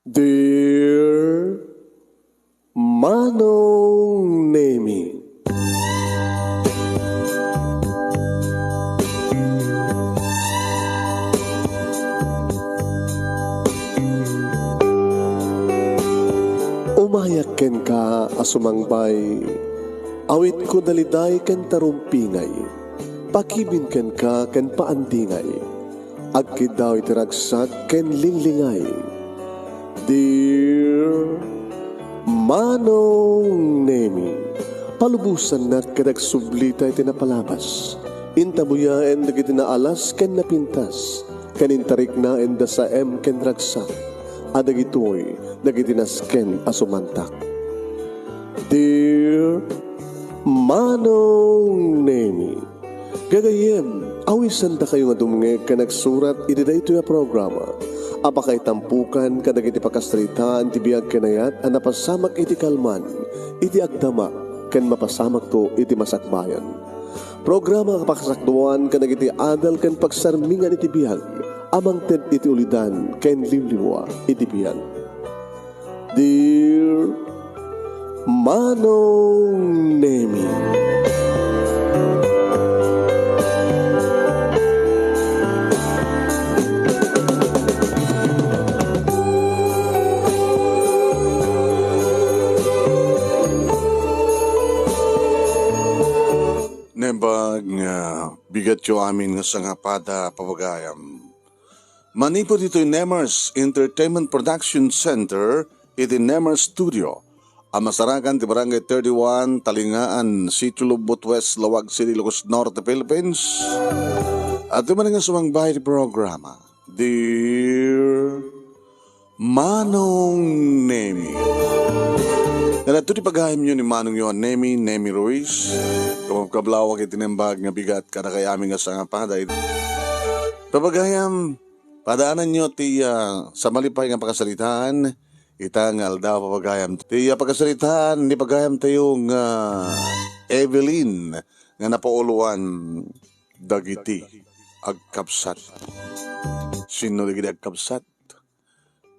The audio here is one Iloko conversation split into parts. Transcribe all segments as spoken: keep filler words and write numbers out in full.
Dear Manong Nemi. Umayak kenka a sumangbay, awitko daliday ken tarumpingay, pakibin kenka ken paandingay. Agkiddaw iti ragsak ken linglingay. Dear Manong Nemi, palubosannak ket agsublita iti napalabas. Intabuyaen dagiti naalas ken napintas, ken intariknaenda saem ken ragsak, a dagitoy dagiti nasken a sumantak. Dear Manong Nemi, gagayyem, awisandakayo nga dumngeg ken agsurat iti daytoy a programa a pakaitampukan kadagiti pakasaritaan ti biag ken ayat a napasamak iti kalman, iti agdamak, ken mapasamakto iti masakbayan. Programa a pakasakduan kadagiti adal ken pagsarmingan iti biag a mangted iti ulidan ken liwliwa iti biag. Dear Manong Nemi. Nembag nga bigatyo amin nga sangapada, papagayam. Manipud ditoy Nemers Entertainment Production Center iti Nemers Studio a masarakan ti Barangay thirty-one, Talingaan, Sitio Lubot West, Laoag City, Ilocos Norte, Philippines. At iti manen nga sumangbay ti programa, Dear Manong Nemi. Nga adto ti pagayamyo ni Manong Yohan Nemi, Nemi Ruiz. Kumabkablawak iti nembag nga bigat kadakayo amin nga sangapada. Papagayam, padaananyo ti, ah, sa malipay nga pakasaritaan, ita nga aldaw, papagayam. Ti, ah, pakasaritaan, ni pagayam tayo nga Evelyn nga napauloan dagiti agkabsat. Sino dagiti agkabsat?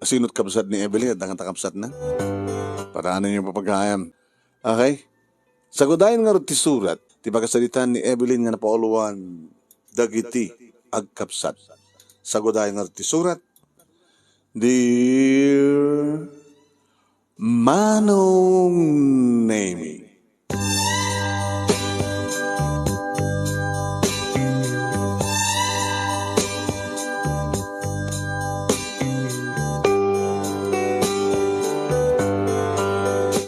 Sino ti kabsat ni Evelyn? Adda nga ta kabsatna? Padaananyo, papagayam. Okay? Sagudayen ngarud ti surat ti pakasaritaan ni Evelyn nga napauloan dagiti agkabsat. Sagudayen ngarud ti surat, Dear Manong Nemi.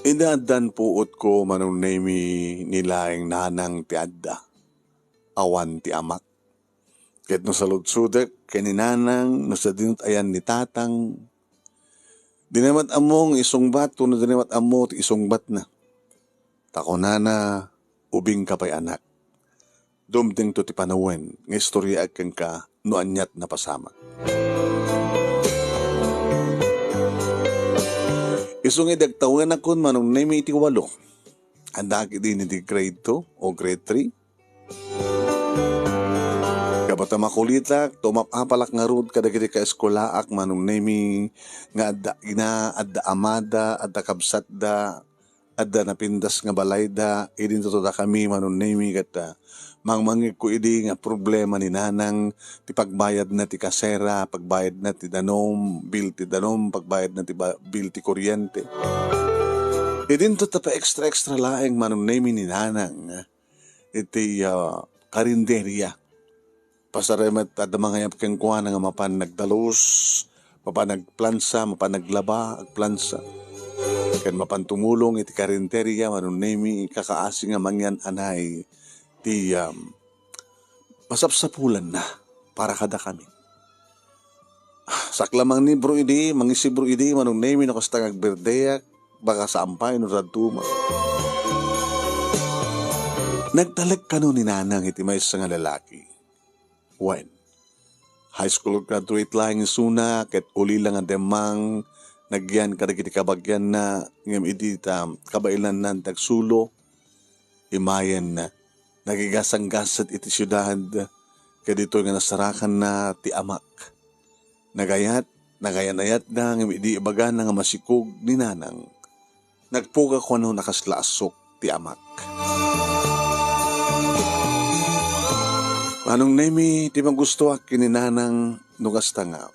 Ida addan puotko, Manong Nemi, ni laeng nanang ti adda, awan ti amak. Ket no saludsodek ken ni nanang, no sadino ti ayan ni tatang, dina met ammo nga isungbat wenno dina met ammo ti isungbatna. Ta kunana, ubingka pay, anak. Dumtengto ti panawen nga istoriaek kenka no aniat napasamak. Isu nga idi agtawenakon, Manong Nemi, iti walo, addaak idi iti grade two o grade three. Gapu ta makulitak, tumap-apalak ngarud kadagiti kaeskulaak, Manong Nemi, nga adda ina, adda amada, adda kabsatda, adda napintas nga balayda, idinto dakami, Manong Nemi, ket, ah, mangmangngegko idi nga problema ni nanang ti pagbayadna ti kasera, pagbayadna ti danum, bill ti danum, pagbayadna ti ba-, bill ti kuryente. Idinto ta pa-extra-extra laeng, Manong Nemi, ni nanang, ah, iti, ah, karinderia. Pasarem met adda mangayab kenkuana nga mapan nagdalus, mapan nagplansa, mapan naglaba, agplansa. Ken mapan tumulong iti karinderia, Manong Nemi, kakaasi nga mangyan-anay ti, um, masapsapulanna para kadakami. Sakla mangnibro idi, mangisibro idi, Manong Nemi, no kasta nga agberdeak, baka saan pay no dadduma. Nagtalek kano ni nanang iti maysa nga lalaki. Wen, high school graduate laeng isuna ket ulila nga demmang nagyan kadagiti kabagianna, ngem idi ta kabaelannan ti agsulo, imayen nagigasanggaset iti siudad, ket ditoy nga nasarakanna ti amak. Nagayat, Nagayan-ayatda ngem idi ibagana nga masikog ni nanang, nagpugak wenno nakasla a sok ti amak. Manong Nemi, ti magustoak ken ni nanang no kasta nga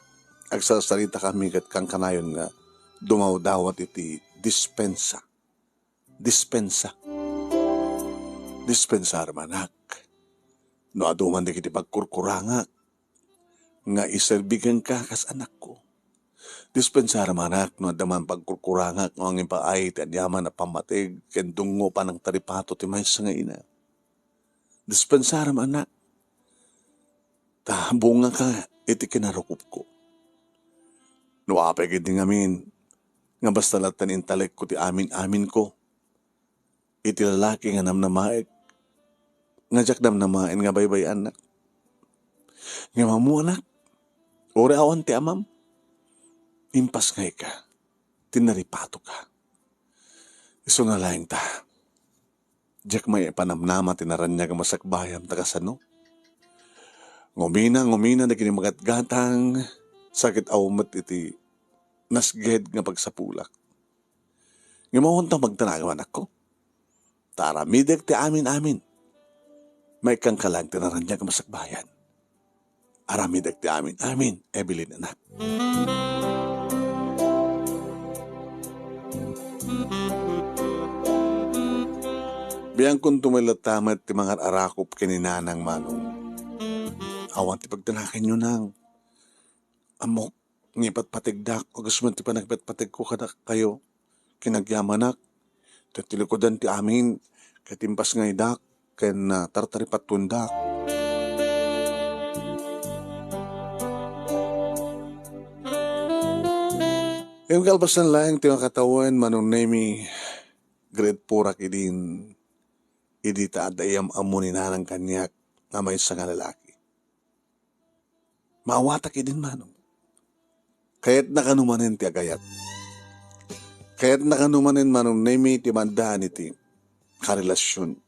agsarsarita kami ket kankanayon nga dumawdawat iti dispensa. Dispensa. Dispensarem, anak, no adu man dagiti pagkurkurangak nga iserbi kenka kas anakko. Dispensarem, anak, no adda man pagkurkurangak nga mangipaay ti aniaman a pammateg ken dungngo panangtaripato ti maysa nga ina. Dispensarem, anak, ta bungaka iti kinarukopko. No apay ketdi ngamin nga basta latta ni intalekko ti amin-aminko iti lalaki nga namnamaek, nga diak namnamaen nga baybay-annak. Ngem ammo, anak, uray awan ti amam, impasngayka, tinaripatoka. Isuna laeng ta, diak maipanamnama ti naraniag a masakbayam ta kasano. Ngumina, ngumina dagiti magatgatang, sa ket awan met iti nasged nga pagsapulak. Ngem awan ta magdanagem, anakko. Ta aramidek ti amin-amin. Maikkanka laeng ti naraniag a masakbayan. Aramidek ti amin-amin, Evelyn, anak. Biangkonto met latta met ti mangar-arakop ken ni Nanang, Manong. Awan ti pagdanaganyo, Nang. Ammok nga ipatpategdak, a kas met ti panagpatpategko kadakayo. Ken agyamanak, ta tilikudan ti amin, ket impasngaydak, ken, ah, tartaripattuendak. Ngem kalpasan laeng ti makatawen, Manong Nemi, grade four ak idin, idi ta adda iyam-ammo ni Nanang kaniak nga maysa nga lalaki. Maawatak idin, Manong. Kayatna kano manen ti agayat. Kayatna kano manen, Manong Nemi, ti maaddaan iti karelasion.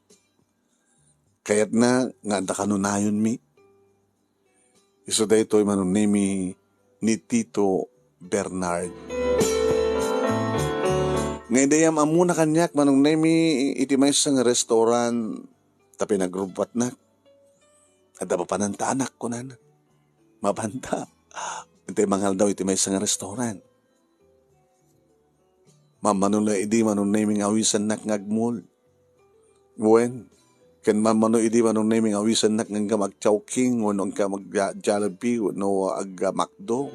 Kayatna nga adda kano nayonmi. Isu daytoy, Manong Nemi, ni Tito Bernard. Nga idi iyam-ammona kaniak, Manong Nemi, iti maysa nga restaurant, ta pinagrubbuatnak. Adda mapananta, anak, kunana. Mapanta. Intay mangaldaw iti maysa nga restaurant. Mammano la idi, Manong Nemi, nga awisannak nga agmall. Wen, ken mammano idi, Manong Nemi, nga awisannak nga agkam ag-Chowking, wenno agkam ag-Jollibee, wenno ag-McDo.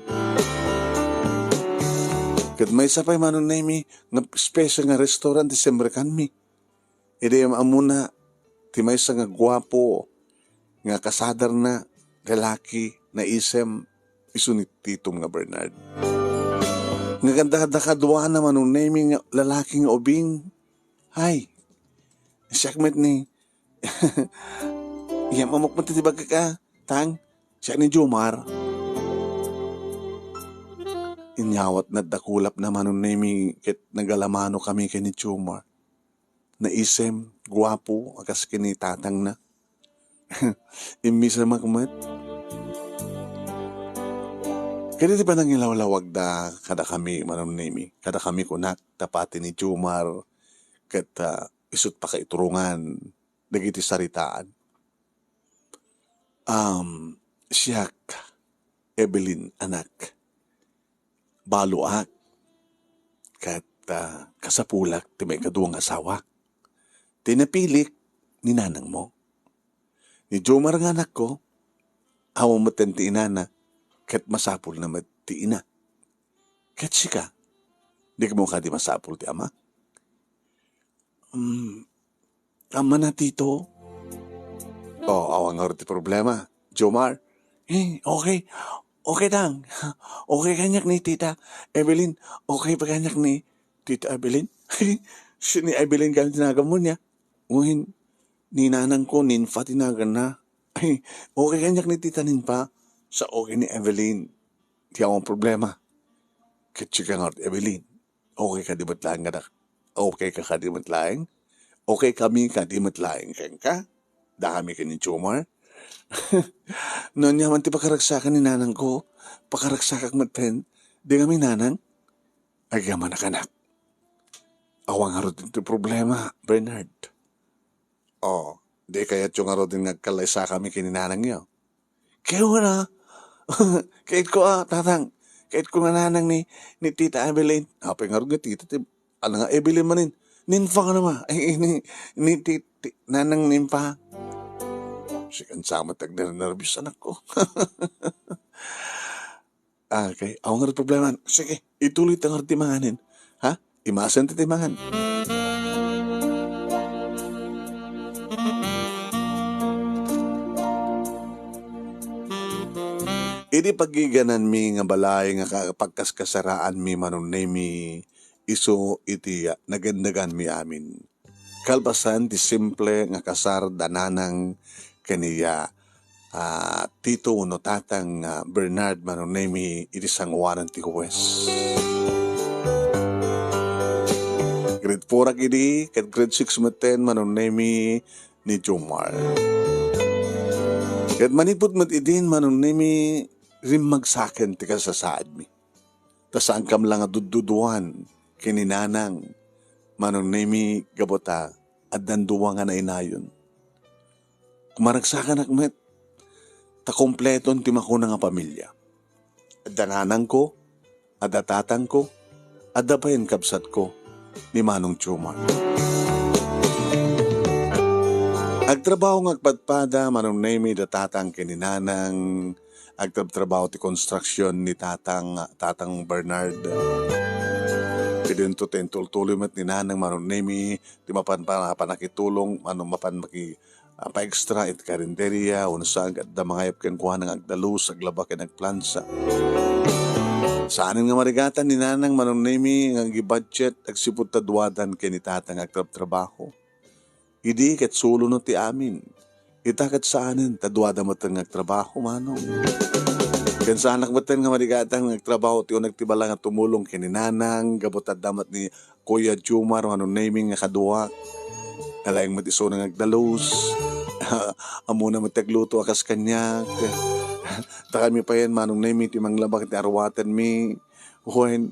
Ket maysa pay, Manong Nemi, nga special nga restaurant ti simrekanmi. Idi iyam-ammona ti maysa nga guapo nga kasadarna, lalaki, naisem, isu ni Titom nga Bernard. Nga kadda-, kadakaduana, Manong Nemi, nga lalaki nga ubing. Ay, siak met ni, iyam-ammok met ti bagak a, Tang, siak ni Jomar. Inyawatna, dakulapna, Manong Nemi, ket nagalamano kami ken ni Jomar. Naisem, guapo, a kas ken ni tatangna. Immisemak met. Ket iti panangilawlawagda kadakami, Manong Nemi, kadakami kunak, ta pati ni Jomar, ket, ah, isut' pakaiturungan dagiti saritaan. Um, siak, Evelyn, anak. Baloak, ket, ah, kasapulak ti maikadua nga asawak. Ti napilik ni nanangmo. Ni Jomar nga anakko, awan metten ti inana, ket masapulna met ti ina. Ket sika, dimo kadi masapul ti ama? Mm, ammana, Tito. O, awan ngarud ti problema, Jomar. Eh, okay. Okay, Tang. Okay kaniak ni Tita Evelyn. Okay pa kaniak ni Tita Evelyn. Si ni Evelyn kaniak ti naganmo niya. Wen, ni nanangko, Ninfa ti naganna. Okay kaniak ni Tita Ninfa. Sa okay ni Evelyn. Ti awan problema. Ket sika ngarud, Evelyn. Okay kadi met laeng, anak? Okay ka kadi met laeng? Okay kami kadi met laeng kenka? Dakami ken ni Jomar? No ania man ti pakaragsakan ni nanangko, pakaragsakak metten. Di kami, nanang? Agyamanak, anak. Awan ngarud ti problema, Bernard. O, di kayatyo ngaruden nga agkallaysakami ken ni nanangyo? Kayatko a, tatang. Kayatko nga nanang ni, ni Tita Evelyn. Apay ngarud nga tita ti, ano nga Evelyn manen? Ninfa nga nama. Ay, ni, ni ti, ti, nanang Ninfa. Sikan sa met agnernerbios, anakko. Ah, okay. Awan ngarud problema. Sige, ituloy ta ngarud ti manganen. Ha? Imasen ti, ti mangan. Idi paggigananmi nga balay nga ka-, pagkaskasaraanmi, Manong Nemi, isu iti, ah, nagannaganmi amin. Kalpasan ti simple nga kasar da nanang ken ni, ah, tito wenno tatang, ah, Bernard, Manong Nemi, iti sangoanan ti huwes. Grade four ak idi, ket grade six metten, Manong Nemi, ni Jomar. Ket manipud met idin, Manong Nemi, rimmagsaken ti kasasaadmi. Ta saankam la nga dudduduan ken ni nanang, Manong Nemi, gapu ta addan dua nga nainayon. Kumaragsakanak met, ta kompleton ti makuna nga pamilia. Adda nanangko, adda tatangko, adda payen kabsatko, ni Manong Jomar. Agtrabaho nga agpadpada, Manong Nemi, da tatang ken ni nanang, agtrabtrabaho ti construction ni tatang, tatang Bernard. Idinto ti intultuloy met ni nanang, Manong Nemi, ti mapan pa-, panakitulong, ano, mapan maki-, ah, pa-extra iti karinderia, wenno saan nga adda mangayab kenkuana nga agdalus, aglaba ken agplansa. Saanen nga marigatan ni nanang, Manong Nemi, nga agi-budget, agsipud ta duadan ken ni tatang nga agtrabtrabaho. Idi ket sulono ti amin. Ita ket saanen, ta duada metten nga agtrabaho, manong. Ken saanak metten nga marigatan nga agtrabaho ti uneg ti bala nga tumulong ken ni nanang, gapu ta adda met ni Kuya Jomar, Manong Nemi, nga kaduak. Nalaing met isuna nga agdalus. Ammona met ti agluto a kas kaniak. Ta kami payen, Manong Nemi, ti manglaba iti aruatenmi. Wen,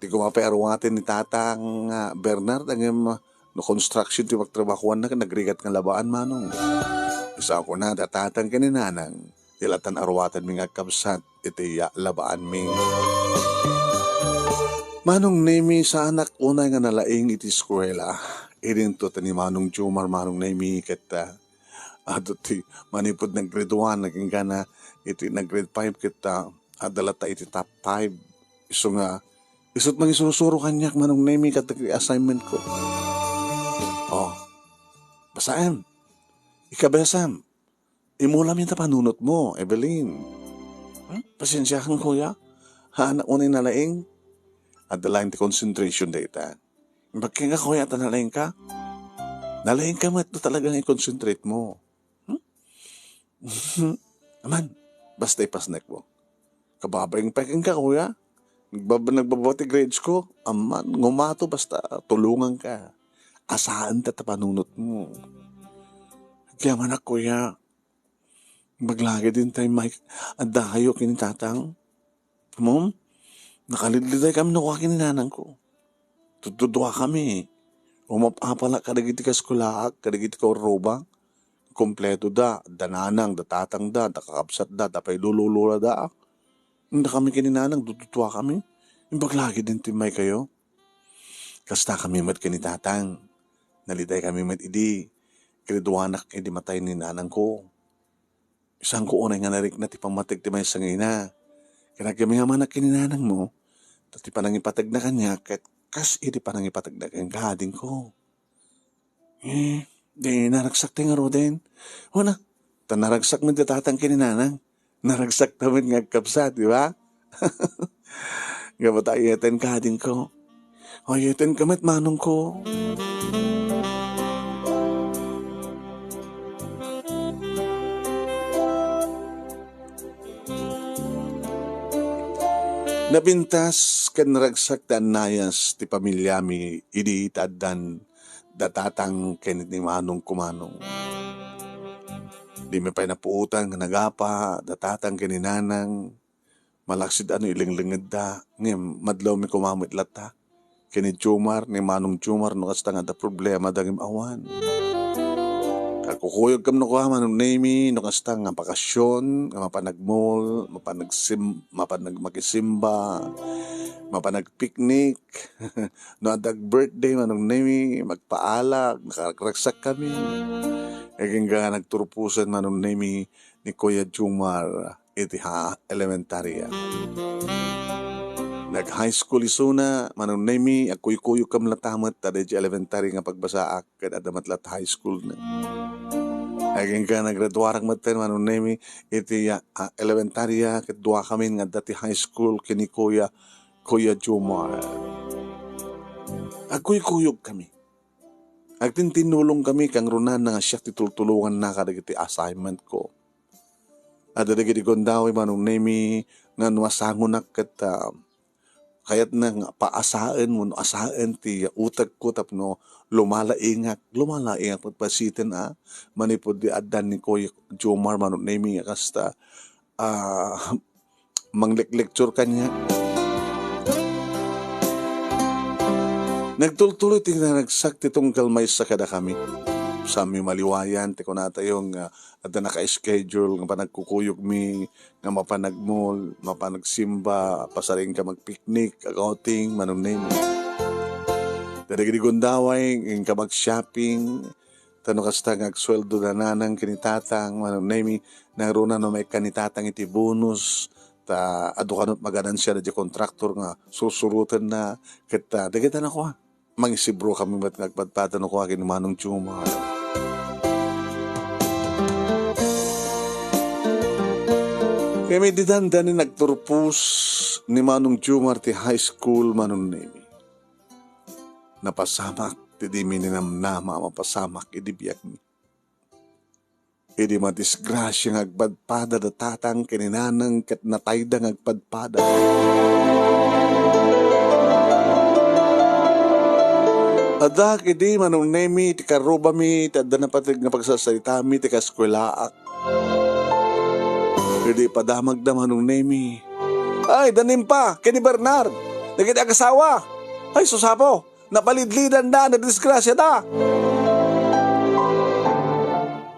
ti koma pay aruaten ni tatang, ah, Bernard, ngem, ah, no construction ti pagtrabahoanna, nagrigat nga labaan, manong. Isuna da tatang ken ni nanang, ti latan aruatenmi nga agkabsat iti, ah, labaanmi. Manong Nemi, saanak unay nga nalaing iti eskuela. Idinto ti ni Manong Jomar, Manong Nemi, ket, ah, adu ti manipud nag-grade one, nagingga na iti nag-grade five, ket, ah, adda latta iti top five. Isu nga, isut mangisurusuro kaniak, Manong Nemi, kadagiti assignment ko. Oh, basaem. Ikabesam. Imulam ita panunot mo, Evelyn. Hmm? Pasensiakan, kuya. Haanak unay nalaing. Adda laeng ti concentration dayta. Imbag kenka, kuya, ta nalaingka. Nalaingka met no talagang i-concentrate mo. Hmm? Aman, basta ipasnek mo. Kababain pay kenka, kuya. Nagbab-, nagbababa ti grades ko. Aman, ngumato basta tulunganka. Asaen ta ta panunot mo. Agyamanak, kuya. Imbag lagi din tay may adda kayo ken ni tatang. Mom, nakalidliday kami no ken ni nanang ko. Tudtuduakami. Umap-apalak kadagiti kaskulaak, kadagiti kaurrubak. Kompleto da, da nanang, da tatang da, da kakabsat da, da pay lululula da. Inda kami ken ni nanang, tudtuduakami. Imbag lagi din ti may kayo. Kasta kami met ken ni tatang. Naliday kami met idi. Grade one ak idi matay ni nanang ko. Saanko unay nga narikna ti pammateg ti maysa nga ina. Ken agyamanak ken ni nanang mo, ta ti panangipategna kaniak ket kas iti panangipategna kenka, adingko. Eh, di naragsak ti ngaruden. Wen a, ta naragsak met ti tatang ken ni nanang. Naragsak ta met nga agkabsat, di ba? Nga mata, ayeten ka, adingko. Ayeten ka met, manong ko. Napintas ken naragsak ti annayas ti pamiliami idi ta addan da tatang ken ni manong ko, manong. Dimi pay napuotan nga nagapa da tatang ken ni nanang. Malaksid a no ilenglengedda, ngem madlawmi koma met latta ken ni Jomar, ni Manong Jomar, no kasta nga adda problema dagim awan. Kakukuyogkami koma, Manong Nemi, no kasta nga bakasyon, nga mapan nag-mall, mapan nagsim-, mapan nag-, makisimba, mapan nagpiknik, no adda birthday, Manong Nemi, magpaalak, nakaragsakkami. Agingga nagturposen, Manong Nemi, ni Kuya Jomar iti ha-, elementarya. Nag-high school isuna, Manong Nemi, agkuykuyogkami latta met ta daydi elementary nga pagbasaak, ket adda met latta high school na. Agingga naggraduarak metten, Manong Nemi, iti, ah, elementarya, ket duakami nga adda ti high school ken ni Kuya, Kuya Jomar. Agkuykuyogkami. Agtintinnulongkami kangrunana nga siak ti tultulongannaka dagiti assignment ko. Adda dagiti gundaway, Manong Nemi, nga no asangonak ket, ah, kayatna nga paasaen wenno asaen ti utekko tapno lumalaingak, lumalaingak met basiten a manipud di addan ni Kuya Jomar, Manong Nemi, nga kasta, ah, manglek-lecture kaniak. Nagtultuloy ti naragsak ti tunggal maysa kadakami. Saanmi maliwayan ti kunatayo nga adda naka-schedule nga panagkukuyogmi nga mapan nag-mall, mapan nagsimba, pasarengka magpiknik, ag-outing, Manong Nemi. Dagiti gundaway, inka mag-shopping, ta no kasta nga agsueldo da nanang ken ni tatang, Manong Nemi, nangruna no maikkan ni tatang iti bonus, ta adu kano met maganansia daydi kontraktor nga sursurotenna, ket, ah, dagita nakua, mangisibro kami met nga agpadpada no kua ken ni Manong Jomar. Ngem idi dandani nagturpos ni Manong Jomar ti high school, Manong Nemi, napasamak ti dimi ninamnama a mapasamak idi biagmi. Idi madisgrasia nga agpadpada da tatang ken ni nanang ket natayda nga agpadpada. Adda ket idi, Manong Nemi, ti karrubami ti adda napateg nga pagsasaritami ti kaeskuelaak. Idi padamagda, Manong Nemi, "Ay, da Nimpa ken ni Bernard, dagiti agasawa! Ay, sus, Apo, napalidlidanda, nadisgrasiada!"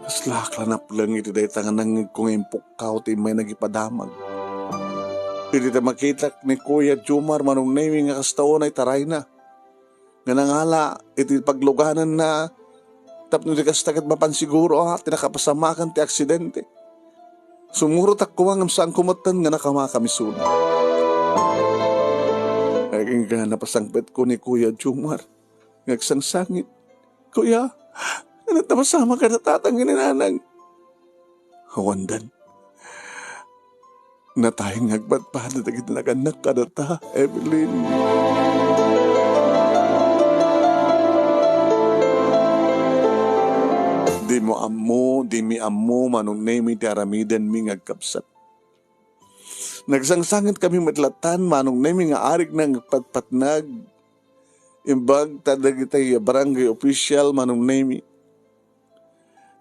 Kaslaak la napleng iti dayta nga nangngegko nga impukkaw ti immay nagipadamag. Idi ta makitak ni Kuya Jomar, Manong Nemi, nga kasta unay tarayna nga nangala iti paglugananna tapno di kasta ket mapan siguro a ti nakapasamakan ti aksidente. Sumurotak koma ngem saanko metten nga nakamakam isuna. Agingga napasangpetko ni Kuya Jomar nga agsangsangit, "Kuya, ania ti napasamak kada tatang ken ni nanang?" Awandan. Natay nga agpadpada dagiti nagannak kadata, Evelyn. Dimo ammo, dimi ammo, Manong Nemi, ti aramidenmi nga agkabsat. Nagsangsangit kami met lattan, Manong Nemi, nga arigna nga agpatpatnag. Imbag ta dagiti barangay official, Manong Nemi,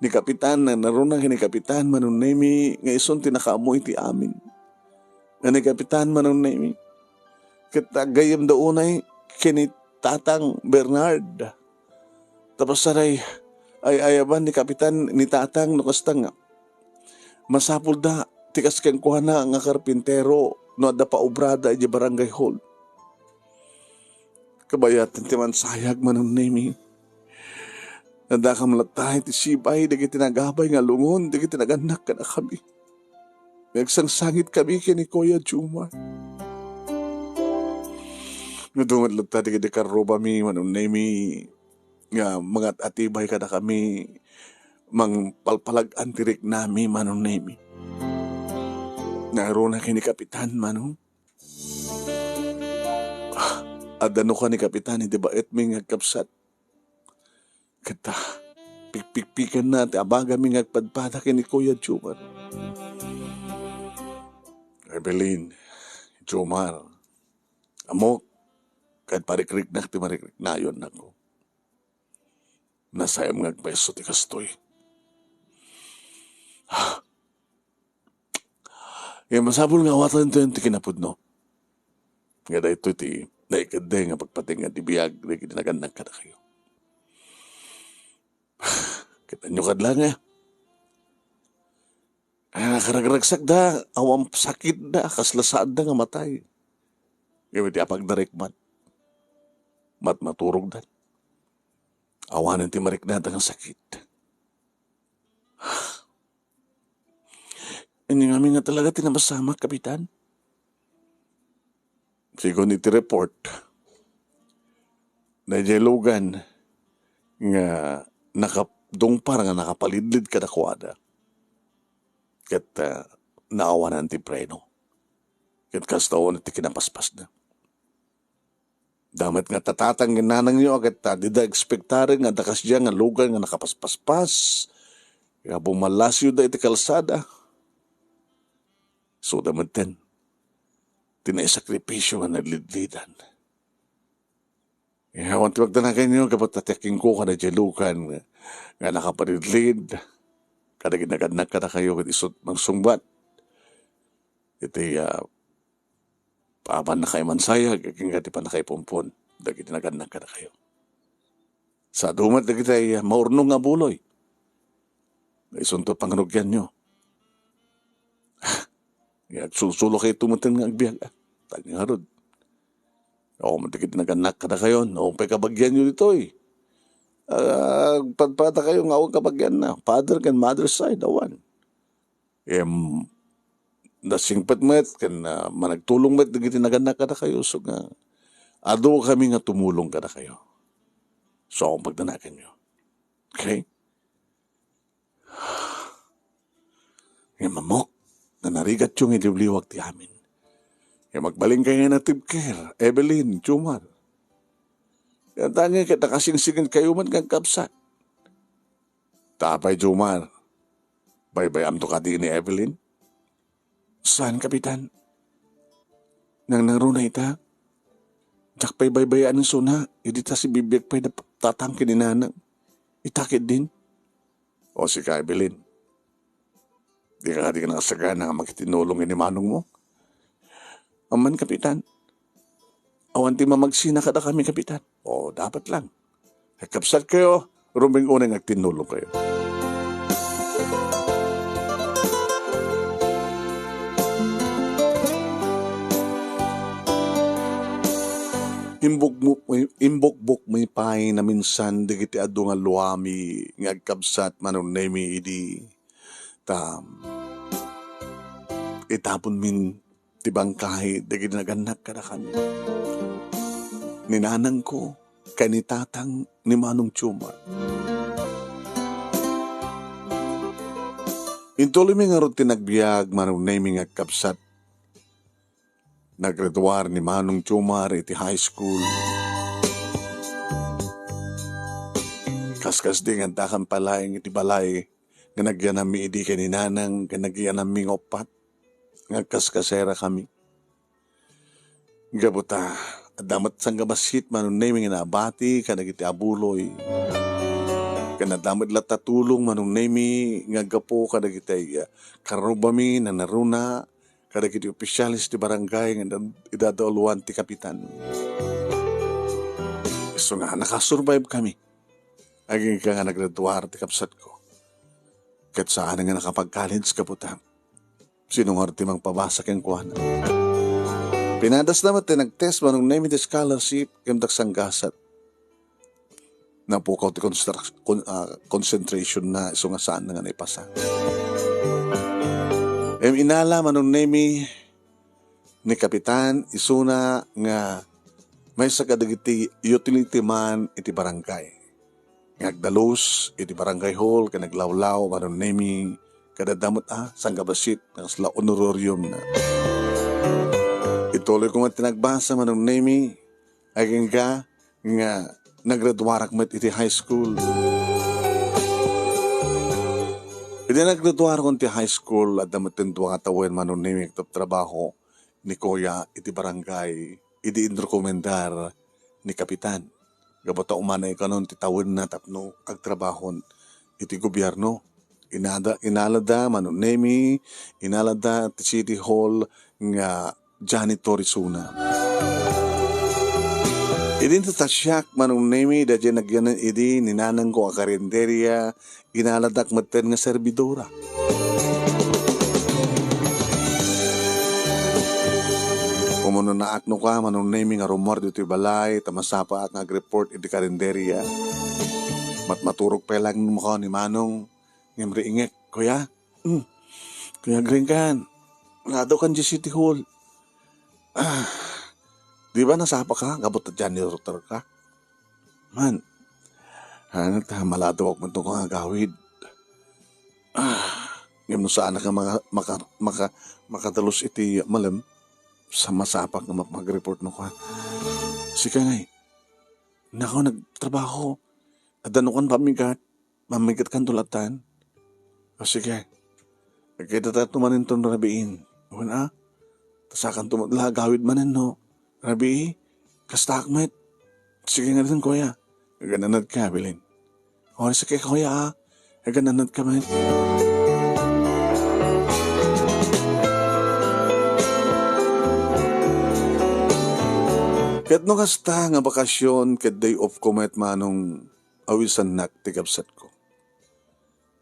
ni Kapitan, na naruna ken ni Kapitan Manong Nemi nga isun ti nakaammo iti amin. Nga ni Kapitan Manong Nemi, ket agayyemda unay ken ni Tatang Bernard. Tapos saray ay-ayaban ni Kapitan ni Tatang no kasta nga masapulda ti kas kenkuana nga karpintero no adda paobrada idiay barangay hall. Kabayatan ti mansayag, Manong Nemi. Nadakam latta iti sibay dagiti nagabay nga lungon dagiti nagannak kadakami. Nagsangsangit kami ken ni Kuya Jomar. Nadunget latta dagiti karrubami, Manong Nemi, nga mangat-atibay kadakami, mangpalpalag-an ti riknami, Manong Nemi. Naruna ken ni Kapitan, Manong. Adda no kua ni Kapitan iti baetmi nga agkabsat. Ket ta, pikpikpikenna ti abagami nga agpadpada ken ni Kuya Jomar. Evelyn, Jomar, ammok, ket parikriknak ti marikriknayonnako. Nasaem nga agpayso ti kastoy. Ngem masapul nga awatanto ti kinapudno. Nga daytoy ti naikadda nga pagpatingga ti biag dagiti nagannak kadakayo. Kitanyo kad la nga, ah, karagragsakda, awan sakitda, kasla saanda nga matay. Ngem iti apagdarikmat, matmaturogda. Awanen ti mariknada nga sakit. Ania ngamin nga talaga ti napasamak, Kapitan? Segun iti report, daydiay lugan nga nakap-, dungpar nga nakapalidlid kadakuada. Ket, ah, naawanan ti preno. Ket kasta unay ti kinapaspasda. Damo met nga tatang ken nanangyo a ket, ah, dida ekspektaren nga adda kasdiay nga lugan nga nakapaspaspas, nga bumallasioda iti kalsada. Isuda metten ti naisakripisio nga nalidlidan. Eh, awan ti pagdanaganyo, gapu ta ti akingko kadaydiay lugan nga, nga nakaparidlid kadagiti nagannak kadakayo ket isu't mangsungbat iti, ah, pannakaimansayag ken iti pannakaipumpon dagiti nagannak kadakayo. Sadu met dagiti, ah, maurnong nga buloy. Isunto panganugianyo. Agsulsulo kayo tumeten nga agbiag, ah. Tagna ngarud. O, dagiti nagannak kadakayo, no, pay kabagianyo ditoy. Ah, padpadakayo nga awan kabagianna. Father ken mother side, awan. Em, nasingpet met ken, ah, managtulong met dagiti nagannak kadakayo, so nga, adu kami nga tumulong kadakayo. So, awan pagdanaganyo. Okay? Ngem ammok nga narigatyo nga iliwliwag ti amin. Ngem agbalin kayo nga natibker, Evelyn, Jomar. Ket ania ket nakasingsingir kayo met nga agkabsat. Ta apay, Jomar, baybay-amto kadi ni Evelyn? Saan, Kapitan? Nangnangruna ita? Diak pay baybay-an isuna, idi ta sibibiag pay da tatang ken ni nanang. Ita ketdin. O sika, Evelyn, dika kadi nakasagana nga makitinnulong ken ni manongmo? Amman, Kapitan. Awan ti mamagsina kadakami, Kapitan. O, dapat lang. Agkabsat kayo, rumbeng unay nga agtinnulong kayo. Imbukbok-, imbukbokmi pay naminsan dagiti adu nga luami nga agkabsat, Manong Nemi, idi ta itaponmin ti bangkay dagiti nagannak kadakami. Ni nanangko ken ni tatang ni Manong Jomar. Intuloymi ngarud ti nagbiag, Manong Nemi, nga agkabsat. Naggraduar ni Manong Jomar iti high school. Kaskasdi nga addakan pay laeng iti balay nga nagyanammi idi ken ni nanang ken nagyanammi nga uppat nga agkaskaserakami. Gapu ta adda met sangabasit, Manong Nemi, nga naabati kadagiti abuloy. Ken adda met latta tulong, Manong Nemi, nga gapu kadagiti, ah, karrubami, nanaruna, kadagiti opisyales ti barangay nga idadauluan ti kapitan. Isu nga nakasurvive kami. Agingga nga naggraduar ti kabsatko. Ket saan nga nakapag-college, gapu ta sino ngarud ti mangpabasa kenkuana? Pinadasna met ti nag-test, Manong Nemi, ti scholarship, ken daksanggasat. Napukaw ti construct-, con-, ah, concentrationna, isu nga saan nga naipasa. Em, inala, Manong Nemi, ni Kapitan, isuna nga maysa kadagiti utility man iti barangay. Nga agdalus iti barangay hall ken aglawlaw, Manong Nemi, ket adda met a sanggabasit nga kasla honorarium na. Ituloy ko nga ti nagbasa, Manong Nemi, agingga nga naggraduarak met iti high school. Idi naggraduarakon ti high school, adda met ti dua nga tawen, Manong Nemi, nga agtratrabaho ni Kuya iti barangay idi inrekomendar ni Kapitan. Gapu ta umanay kanon ti tawenna tapno agtrabahon iti gobierno. Inada, inalada, Manong Nemi, inalada ti City Hall nga janitor isuna. Idi natasiak, Manong Nemi, daydiay nagyanan idi ni nanangko a karinderia, inaladak metten nga servidora. Umununaak no kua, Manong Nemi, nga rummuar ditoy balay, ta masapaak nga agreport iti karinderia. Matmaturog pay laeng no kua ni Manong, ngem riingek, "Kuya, mm, Kuya Gringan, ladaw kan di City Hall. Ah, di ba nasapaka? Gapu ta janitor ka?" "Man, ano ta, maladawak man itong agawid. Ah, ngem no saanak nga maka-, maka-, maka-, makadalus iti malem, sa masapak nga map-, mag-report no kua." "Sika ngay, nakaw nagtrabaho. Adda no kan pamigat, pamigat kan tulatan." "O sige, agkita tayo manen ton rabiin. Wen a, ta sakanto met la agawid manen no rabii, kastaak met." "Sige nga ditoy, kuya. Agananad ka, bilin." "O, sige, kuya, a. Agananad ka met." Ket no kasta nga bakasyon ket day off ko met, Manong, awisannak ti kabsatko.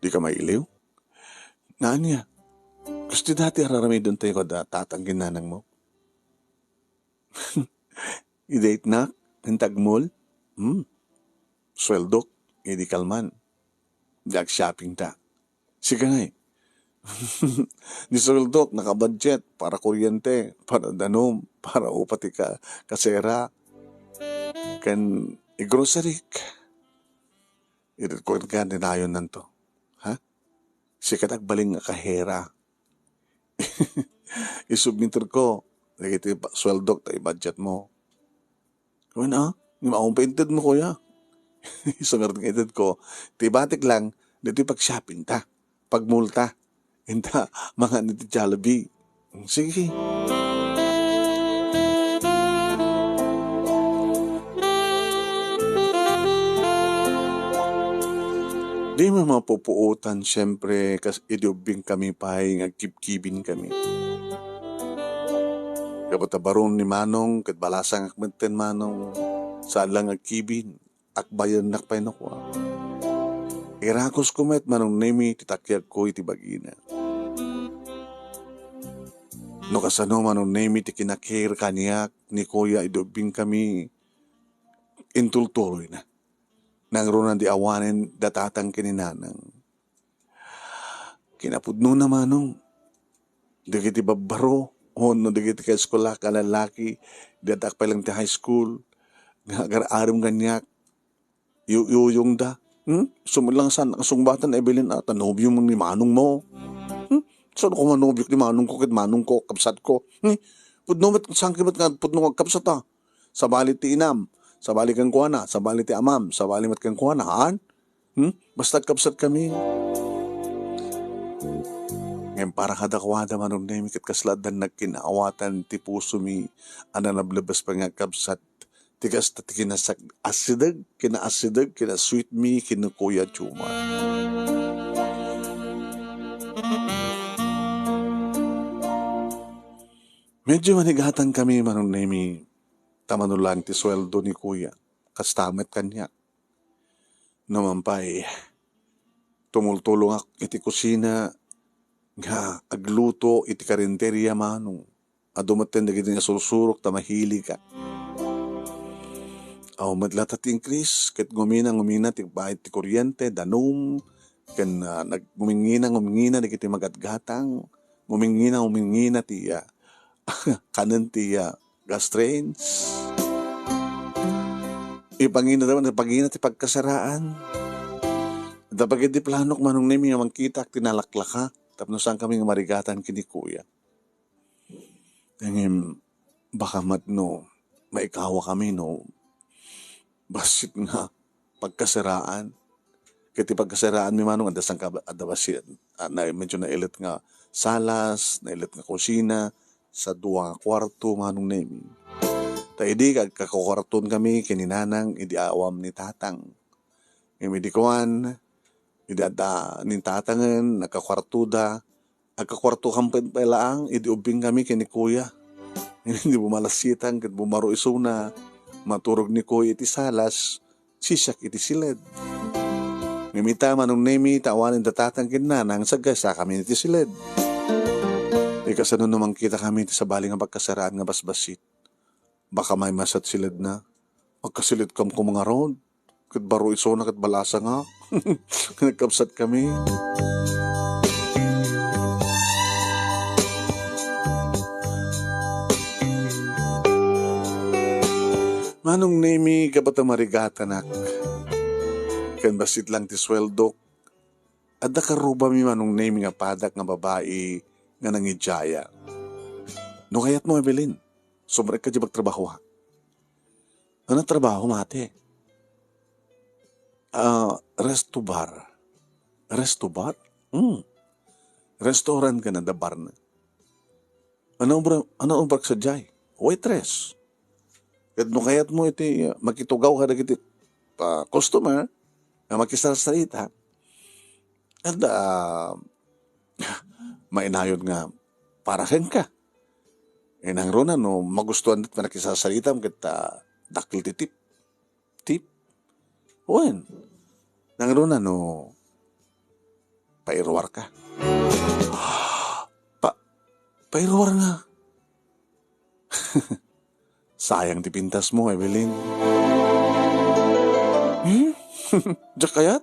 Dika mailiw? Naania? Kasta dati araramidentayo kada tatang ken nanangmo? Idate nak, intagmol? Hmm. Sweldok, idi kalman. Diak shopping ta. Sika ngay. Ni sweldok, nakabudget para kuryente, para danum, para upa ti ka-, kasera. Ken i-grocery. Irit ko ken ni nayon nanto. Ha? Sika ti agbalin nga kahera. Isubmitter ko dagiti ba-, sweldok ta i-budget mo. Wen a, ngem awan pay inted mo, kuya. Isu nga ited ko, ti batik lang, ditoy pag-shopping ta, pag-mall ta. Inta, mangan iti Jollibee. Sige. Di mo mapupuotan, siempre, kas idi ubbing kami pay nga agkibkibin kami. Gapu ta baron ni Manong, ket balasangak metten, Manong, saan lang agkibin, akbayennak pay no kua. Irakusko met, Manong Nemi, ti takiagko iti bagina. No kasano, Manong Nemi, ti kinakir kaniak ni kuya idi ubbing kami, intultuloyna. Nangruna di awanen da tatang ken ni nanang. Kinapudnona, Manong, dagiti babbaro wenno dagiti kaeskuelak a lallaki, idi addaak pay lang ti high school, nga agar-arem kaniak, yu-, yuyongda. Hmm? Sumullang saan, sungbatan, Evelyn, a, ta nobio mo ni manongmo. Hmm? Saan ko manobio ni manongko ket manongko, kabsatko? Hmm? Pudno met, saan ki met nga pudno nga agkabsat, a? Sabali ti inam, sabali kenkuana, sabali ti amam, sabali met kenkuana, haan? Hmm? Basta agkabsat kami. Ngem para kadakuada, Manong Nemi, ket kasla addan nagkinaawatan ti pusomi a nanablebes pay nga agkabsat. Ti kasta ti kinasak-, asideg, kinaasideg, kinasweet mi ken ni Kuya Jomar. Medyo manigatan kami, Manong Nemi, ta mano lang ti sueldo ni Kuya. Kasta met kaniak. Naman pay, tumultulongak iti kusina nga agluto iti karinderia, Manong. Adu metten dagiti nga sursurok ta mahiligak. Awan met latta ti increase, ket ngumina, ngumina ti bayad ti kuryente, danum, ken, ah, nag-, ngumingina, ngumingina dagiti magatgatang, ngumingina, ngumingina ti, ah, kanen ti, ah, gas trains. Ipangina, ipangina ti pagkasaraan. Dapag iti planok, Manong Nemi, nga mangkitak ti nalaklaka tapno saan kami nga marigatan ken ni Kuya. Ngem, baka met no maikawa kami no bassit nga pagkasaraan. Ket ti pagkasaraanmi, Manong, adda sangka-, adda bassit, ah, na, medyo nailet nga salas, nailet nga kusina, sadua nga kuarto, Manong Nemi. Ta idi kag-, kakuarton kami ken ni Nanang idi awam ni Tatang. Ngem idi kuan, Idi adda ni tatangen, nagkakuartoda. Agkakuartokam pay laeng idi ubbingkami ken ni Kuya. Idi bumalasitan ket bumaro isuna, maturog ni Kuya iti salas, sisiak iti siled. Ngem ita, Manong Nemi, ta awanen da tatang ken nanang, saggaysakami iti siled. Ikasano no mangkitakami iti sabali nga pagkasaraan nga basbasit? Baka maymaysa ti siledna. Agkasiledkam koma ngarud. Ket baro isuna ket balasangak. Nagkabsatkami. Manong Nemi, gapu ta marigatanak ken bassit lang ti sueldok, adda karrubami, Manong Nemi, nga padak nga babai nga nangidiaya. No kayatmo, Evelyn, sumrekka diay pagtrabahoak. Ano trabaho, mate? Ah, resto bar. Resto bar? Hmm. Restaurant ken adda barna. Ano obra, ano obrak sadiay? Waitress. Ket no kayatmo iti, ah, makitugaw kadagiti, ah, customer nga makisarsarita, adda, ah, mainayon nga para kenka. Eh, nangruna no magustuhan ti panakisarsaritam ket, ah, dakkel ti tip. Tip? Wen, nangruna no pairuarka. Pa, pairuar nga. Sayang ti pintasmo, Evelyn. Hmm? Diak kayat?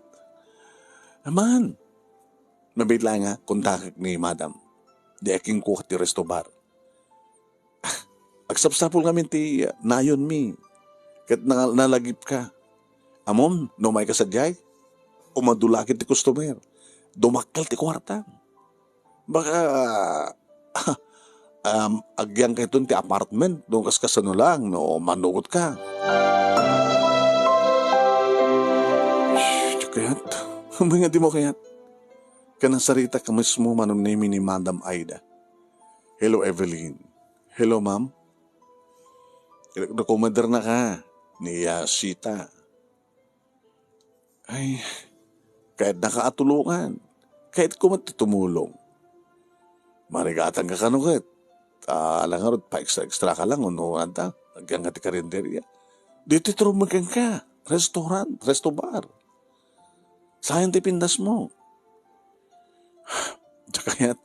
Aman. Mabiit laeng nga, kontakek ni Madam. Diay kenkuak ti resto bar. Agsapsapul ngamin ti nayonmi. Ket na-, nalagipka. Ammom, no umayka sadiay, umadulaket ti customer. Dumakkel ti kuarta. Baka, um, agyangka iton ti apartment, no kaskasano lang, no manugotka. Shh, di kayat. Umay nga dimo kayat. Ket nagsaritak mismo, Manong Nemi, ni Madam Aida. "Hello, Evelyn." "Hello, ma'am." "Recommendernaka ni, ah, Sita." "Ay, kayatnaka a tulongan. Kayatko met ti tumulong. Marigatangka kano ket, ah, ala ngarud, pa-extra-extraka lang, no, anta, agyangka ti karinderya. Ditoy turog met kenka, restaurant, resto bar. Sayang ti pintasmo." Diak kayat.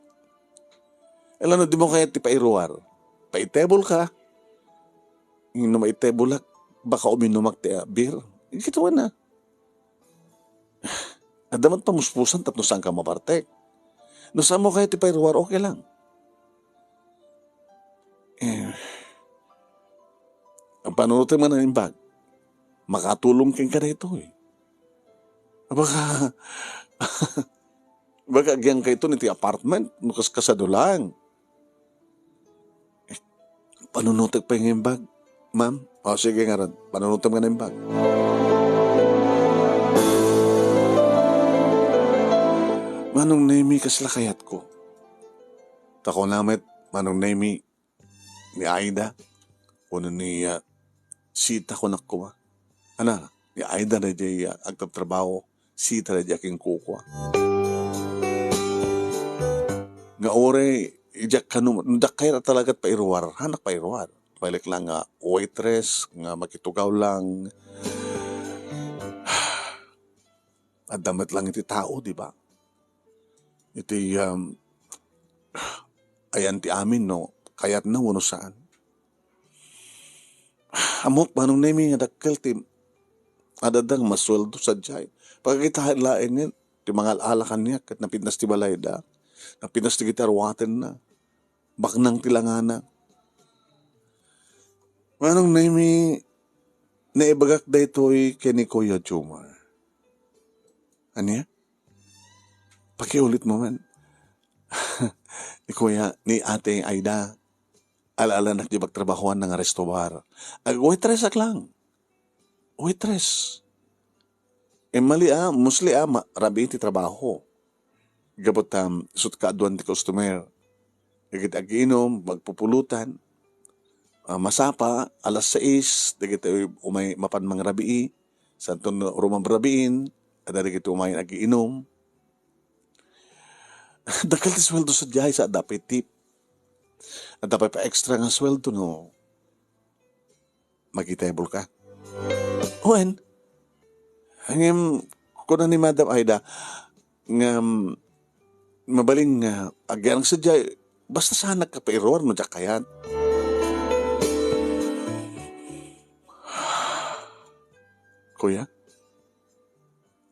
Ala no dimo kayat ti pairuar, paitebulka. No maitebulak, baka uminumak ti, ah, beer. Kitaenna. Adda met pamuspusan tapno saanka mabartek. No saanmo kayat ti pairuar, okay lang. Eh, panunotem nga naimbag. Makatulong kenka daytoy. Baka, baka agyangka iton iti apartment, no kaskasano lang. Eh, panunotek pay nga imbag, ma'am. O, sige ngarud, panunotem nga naimbag. Manong Nemi, kasla kayatko. Ta kuna met, Manong Nemi, ni Aida, wenno ni, ah, Sita, kunak koma. Ana, ni Aida daydiay, ah, agtabtrabaho, Sita daydiay a kinkukua. Nga uray, diak kano, no diak kayat a talaga ti pairuar, haanak pairuar. Balik lang nga waitress, nga makitugaw lang. Adda met lang iti tao, di ba? Iti, um, ayan ti amin, no? Kayatna wenno saan. Ammok, Manong Nemi, nga dakkel ti adda nga masueldo sadiay. Pagkakitaen laengen ti mangal-ala kaniak ket napintas ti balayda. Napintas dagiti aruatenna. Baknang ti langana. Manong Nemi, naibagak daytoy ken ni Kuya Jomar. Ania? Pakiulitmo man. Ni Kuya, ni Ate Aida, ala-alanak diay pagtrabahoanna nga resto bar. Ag-waitress ak lang. Waitress. Immali a, mostly a, ma-, rabii ti trabaho. Gapu ta, um, isut' kaaduan ti customer. Dagiti agiinum, magpupulutan. Ah, masapa, alas sais, dagiti umay mapan mangrabii, santon rumangrabiin, Adda dagiti umayen agiinum. Dakkel ti sueldo sadiay, sa adda pay tip. Adda pay pa extra nga sueldo no makitable ka. Wen, ngem kuna ni Madam Aida, ngem mabalin nga agyang sadiay, basta saanak ka pairuar no diak kayat. Kuya,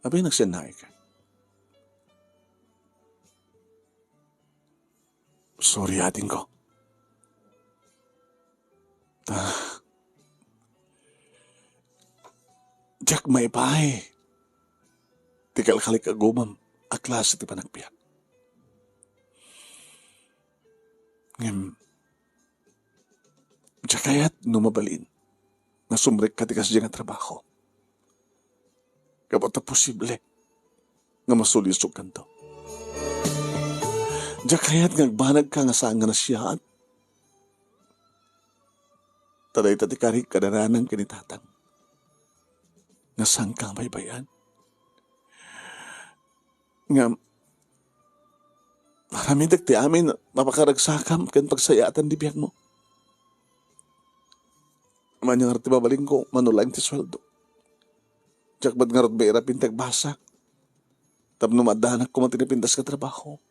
abi, nagsennaay ka. Sorry, adingko. Ta, diak maipaay ti kalkalik a gumam a klase ti panagbiag. Ngem, diak kayat no mabalin nga sumrekka ti kasdiay nga trabaho. Gapu ta posible nga masulisogkanto. Diak kayat nga agbanagka nga saan nga nasiaat. Ta dayta ti karik kadananan ken ni Tatang nga saanka nga baybay-an. Nga aramidek ti amin a pakaragsakam ken pagsayaatan ti biagmo. Ania ngarud ti mabalinko, mano laeng ti sueldo. Diak met ngarud mairap inti agbasa tapno maaddanak koma ti napintas nga trabaho.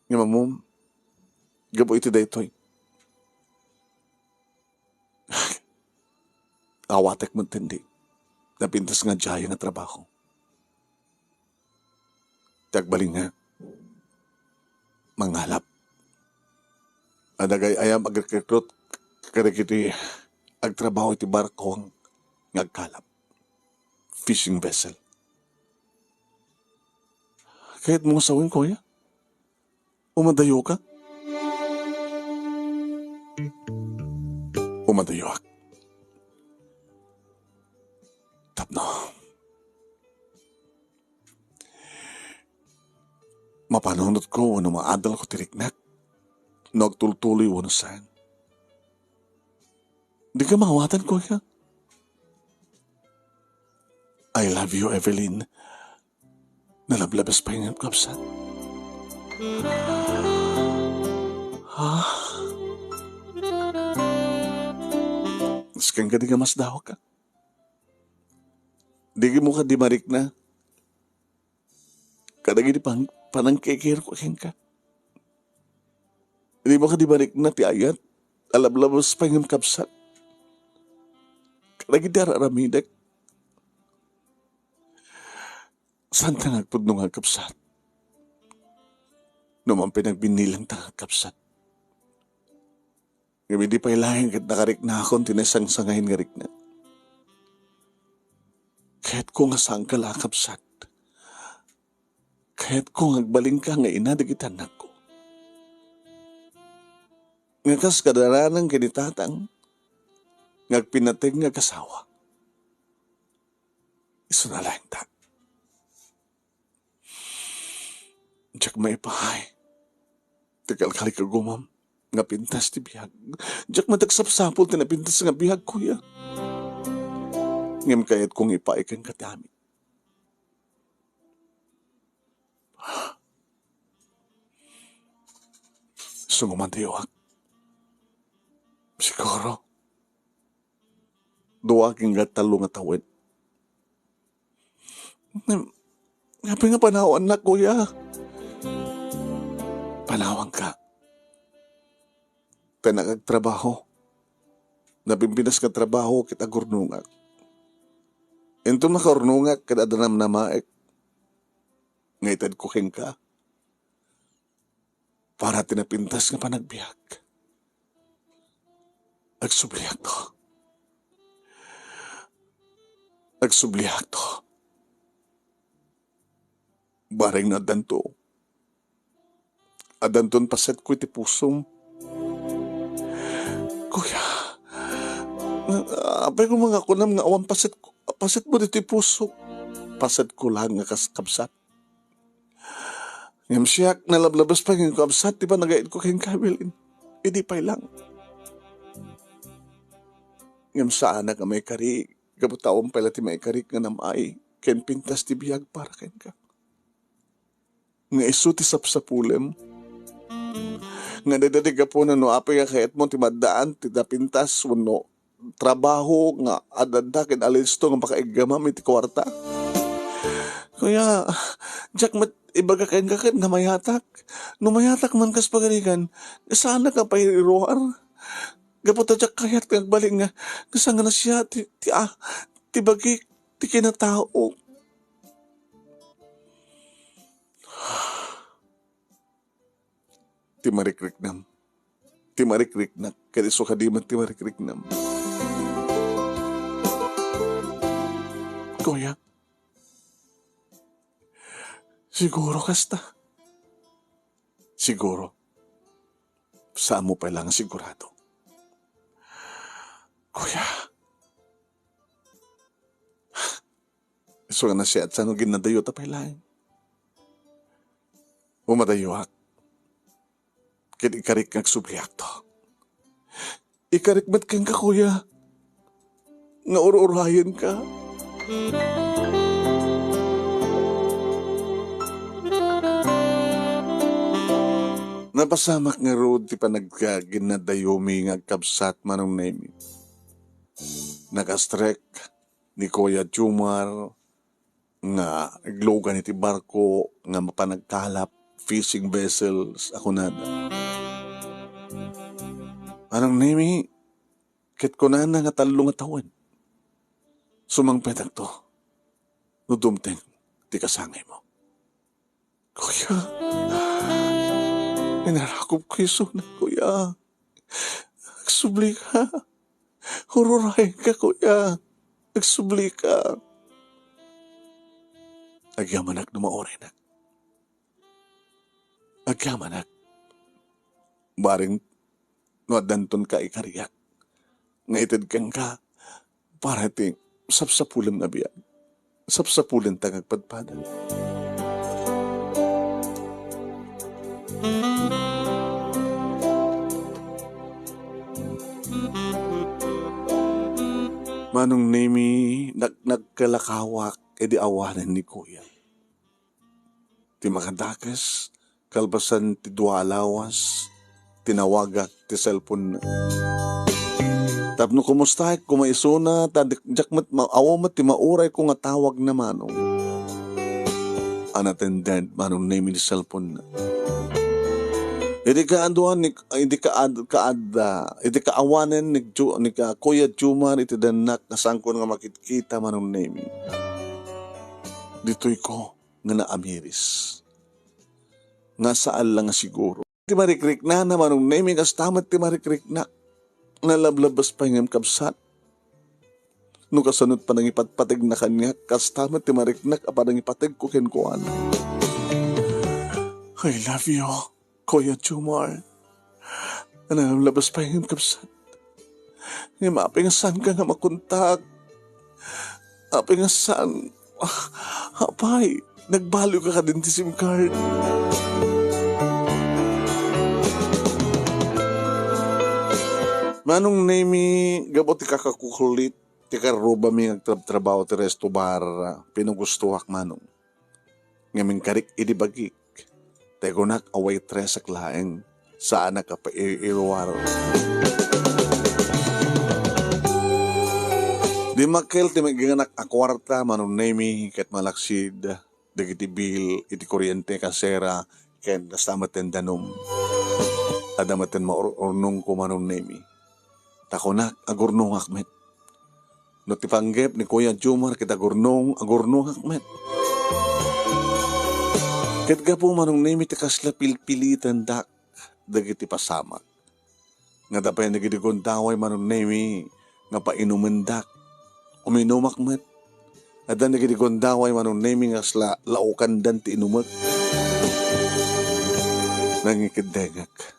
Ngem ammom, gapu iti daytoy, awatek met ti napintas nga diay nga trabaho. Ti agbalin nga mangalap. Adda gayam agrekrut kadagiti agtrabaho iti barko nga agkalap. Fishing vessel. Kayatmo nga sawen, kuya? Umadayoka? Umadayoak. Tapno mapanunotko wenno maadalko ti riknak no agtultuloy wenno saan. Dika maawatan, kuya. I love you, Evelyn. Nalablabas pay ngem, kabsat. Ha? Sika nga di nga masdawak ka. Dimo kadi marikna kadagiti pan-, panangkikirko kenka. Dimo kadi marikna ti ayat a lablabas pay ngem, kabsat, kadagiti ar-aramidek. Saanta nga agpudno nga agkabsat? No man pay nagbinnilangta nga agkabsat. Ngem idi pay laeng ket nakariknakon ti naisangsangayan nga rikna. Kayatko nga saanka la a kabsat. Kayatko nga agbalinka nga ina dagiti annakko. Nga kas kadananan ken ni Tatang nga agpinateg nga agasawa. Isuna laeng ta. Diak maipaay ti kalkalik a gumam nga pintas ti biag. Diak met agsapsapul ti napintas nga biag, kuya. Ngem kayatko nga ipaay kenka ti amin. Isu nga umadayoak. Siguro, dua ken tallo nga tawen. Apay nga panawannak, kuya? Panawanka. Ta nakagtrabaho. Napimpinas nga trabaho ket agurnongak. Inton makaurnongak ket adda namnamaek nga itedko kenka para ti napintas nga panagbiag. Agsubliakto. Agsubliakto. Bareng no addanto. Addanton pasetko iti pusom. Kuya, apay koma nga kunam nga awan pasetko, pasetmo ditoy puso? Pasetko laeng nga kas-, kabsat. Ngem siak, nalablabas pay nga kabsat ti panagayatko kenka, Evelyn. Idi pay laeng. Ngem saanak a maikarik, gapu ta awan pay la ti maikarik nga nam-ay ken pintas ti biag para kenka. Nga isu ti sapsapulem. Nga dayta ti gapuna no apay nga kayatmo ti maddaan ti napintas wenno trabaho nga ad-adda ken alisto nga makaiggamam iti kuarta. Kuya, diak met ibaga kenka ket nga mayatak. No mayatak man kas pagarigan, saanak a pairuar. Gapu ta diak kayat nga agbalik nga, nga sanganasiat ti, ti, ah, ti bagik, ti kinataok. Ti marikriknam. Ti marikriknak. Ket isu kadi met ti marikriknam. Kuya, siguro kasta. Siguro. Saan mo pay la nga sigurado. Kuya. Isu nga nasiat sano ginnadayo ta pay laeng. Umadayuak. Ket ikarik nga agsubliakto. Ikarik met kenka, kuya, nga ur-urayenka. Napasamak ngarud ti panagginnadayomi nga agkabsat, Manong Nemi. Nakastrek ni Kuya Jumar nga iglugan iti barko nga mapan agkalap, fishing vessels, a kunada. Manong Nemi, ket kunana nga tallo nga tawen, sumangpetakto no dumteng ti kasangaymo. Kuya, inarakupko isuna, kuya. Agsublika. Ur-urayenka, kuya. Agsublika. Agyamanak no mauraynak. Agyamanak. Bareng no addanton kaikariak nga ited kenka para iti sapsapulem nga biag. Sapsapulenta nga agpadpada. Manong Nemi, nag-, nagkalakawak idi awanen ni Kuya. Ti makadakes, kalpasan ti dua a lawas, tinawagak ti cellphone-na. Tapno kumustaek koma isuna, ta di-, diak met ma-, awan met ti maurayko nga tawagna, Manong. Unattended, Manong Nemi, ti cellphone-na. Idi kaaduan ni, idi kaad-, kaad-, ah, idi kaawanen ni Ju-, ni ka-, Kuya Jumar iti dennak, nasaanko nga makitkita, Manong Nemi. Ditoyko nga naamiris. Nga saan la nga siguro. Ti marikriknana, Manong Nemi, kasta met ti marikriknak. Nalablabas pay ngem, kabsat. No kasano't panangipatpategna kaniak, kasta met ti mariknak a panangipategko kenkuana. I love you, Kuya Jumar. Nalablabas pay ngem, kabsat. Ngem apay nga saanka nga makontak? Apay nga saan? Ah, apay, nagbaliwka kadin ti SIM card. Manong Nemi, gapu ti kakakukulit ti karrubami nga agtrabtrabaho ti resto bar, pinagustoak, Manong. Ngem inkarik idi bagik, ta kunak a waitress-ak laeng, saanak a pairuar. Dimmakkel ti maiginanak a kuarta, Manong Nemi, ket malaksid dagiti bill iti kuryente, kasera, ken kasta met ti danum. Adda met ti maur-urnongko, Manong Nemi. Ta kunak, agurnongak met. No ti panggep ni Kuya Jomar ket agurnong, agurnongak met. Ket gapu, Manong Nemi, ti kasla pilpilitendak dagiti pasamak. Nga adda pay dagiti gundaway, Manong Nemi, nga painumendak. Uminumak met. Adda dagiti gundaway, Manong Nemi, nga kasla laukandan ti inumek. Nangikeddengak.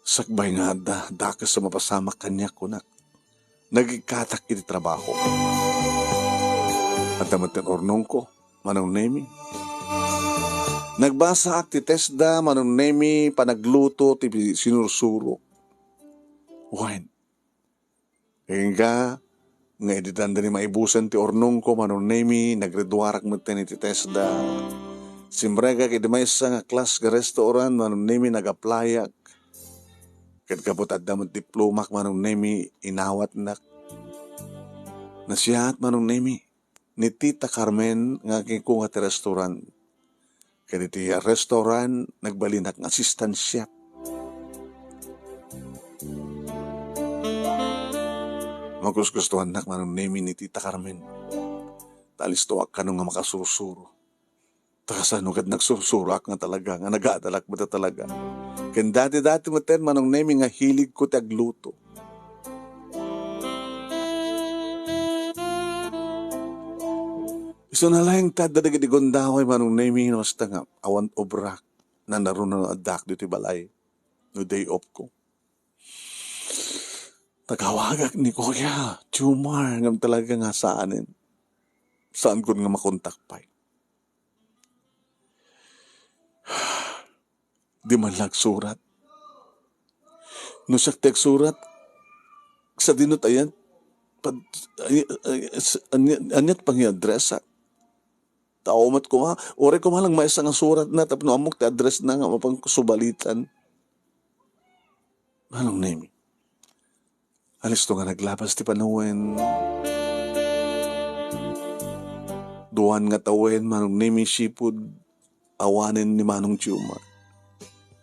Sakbay nga adda dakes a mapasamak kaniak, kunak. Nagikkatak iti trabaho. Adda met ti urnongko, Manong Nemi. Nagbasaak ti TESDA, Manong Nemi, panagluto ti sinursuro. Wen, Inka, nga idi dandani maibusen ti urnongko, Manong Nemi, nagriduarak metten iti testda. Simregak idi maysa nga class nga restaurant, Manong Nemi, nag-applyak. Ket gapu ta adda met diplomak, Manong Nemi, inawatnak. Nasiaat, Manong Nemi, ni Tita Carmen nga agingko nga ti restaurant. Ket iti restaurant, nagbalinak nga assistant chef. Magustuhannak, Manong Nemi, ni Tita Carmen. Ta alistoak kano nga makasursuro. Ta kasano ket nagsursuroak nga talaga, nga nagadalak met a talaga. Ken dati-dati metten, Manong Nemi, nga hiligko ti agluto. Isuna laeng ti adda dagiti gundaway, Manong Nemi, no kasta nga awan obrak, nanaruna no addaak ditoy balay no day off ko. Nagawagak ni Kuya Jomar ngem talaga nga saanen. Saankon nga makontak pay. Di man la agsurat. No siak ti agsurat, sadino ti ayan? Pad-, ay-, ay-, s-, ania-, aniat pangiadresak? Tao met koma, uray koma lang maysa nga suratna tapno ammok ti addressna nga mapan ko subalitan. Manong Nemi. Alisto nga naglabas ti panawen. Duan nga tawen, Manong Nemi, sipud awanen ni Manong Jomar.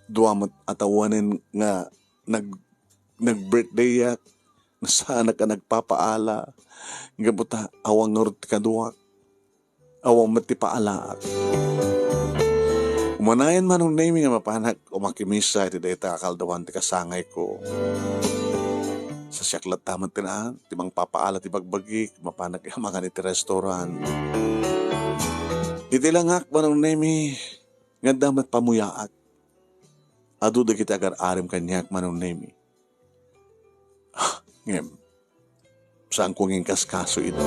Dua met a tawanen nga nag-, nag-birthday-ak, nga saanak a nagpapaala. Gapu ta awan ngarud ti kaduak. Awan met ti paalaak. Umanayen, Manong Nemi, nga mapanak umakimisa iti dayta a kaaldawan ti kasangayko. Sa siak latta met ti naan, ti mangpapaala ti bagbagik, mapanak amangan iti restaurant. Iti langak, Manong Nemi, nga adda met pamuyaak. Adu dagiti agar-arim kaniak, Manong Nemi. Ah, ngem, saanko nga inkaskaso ida.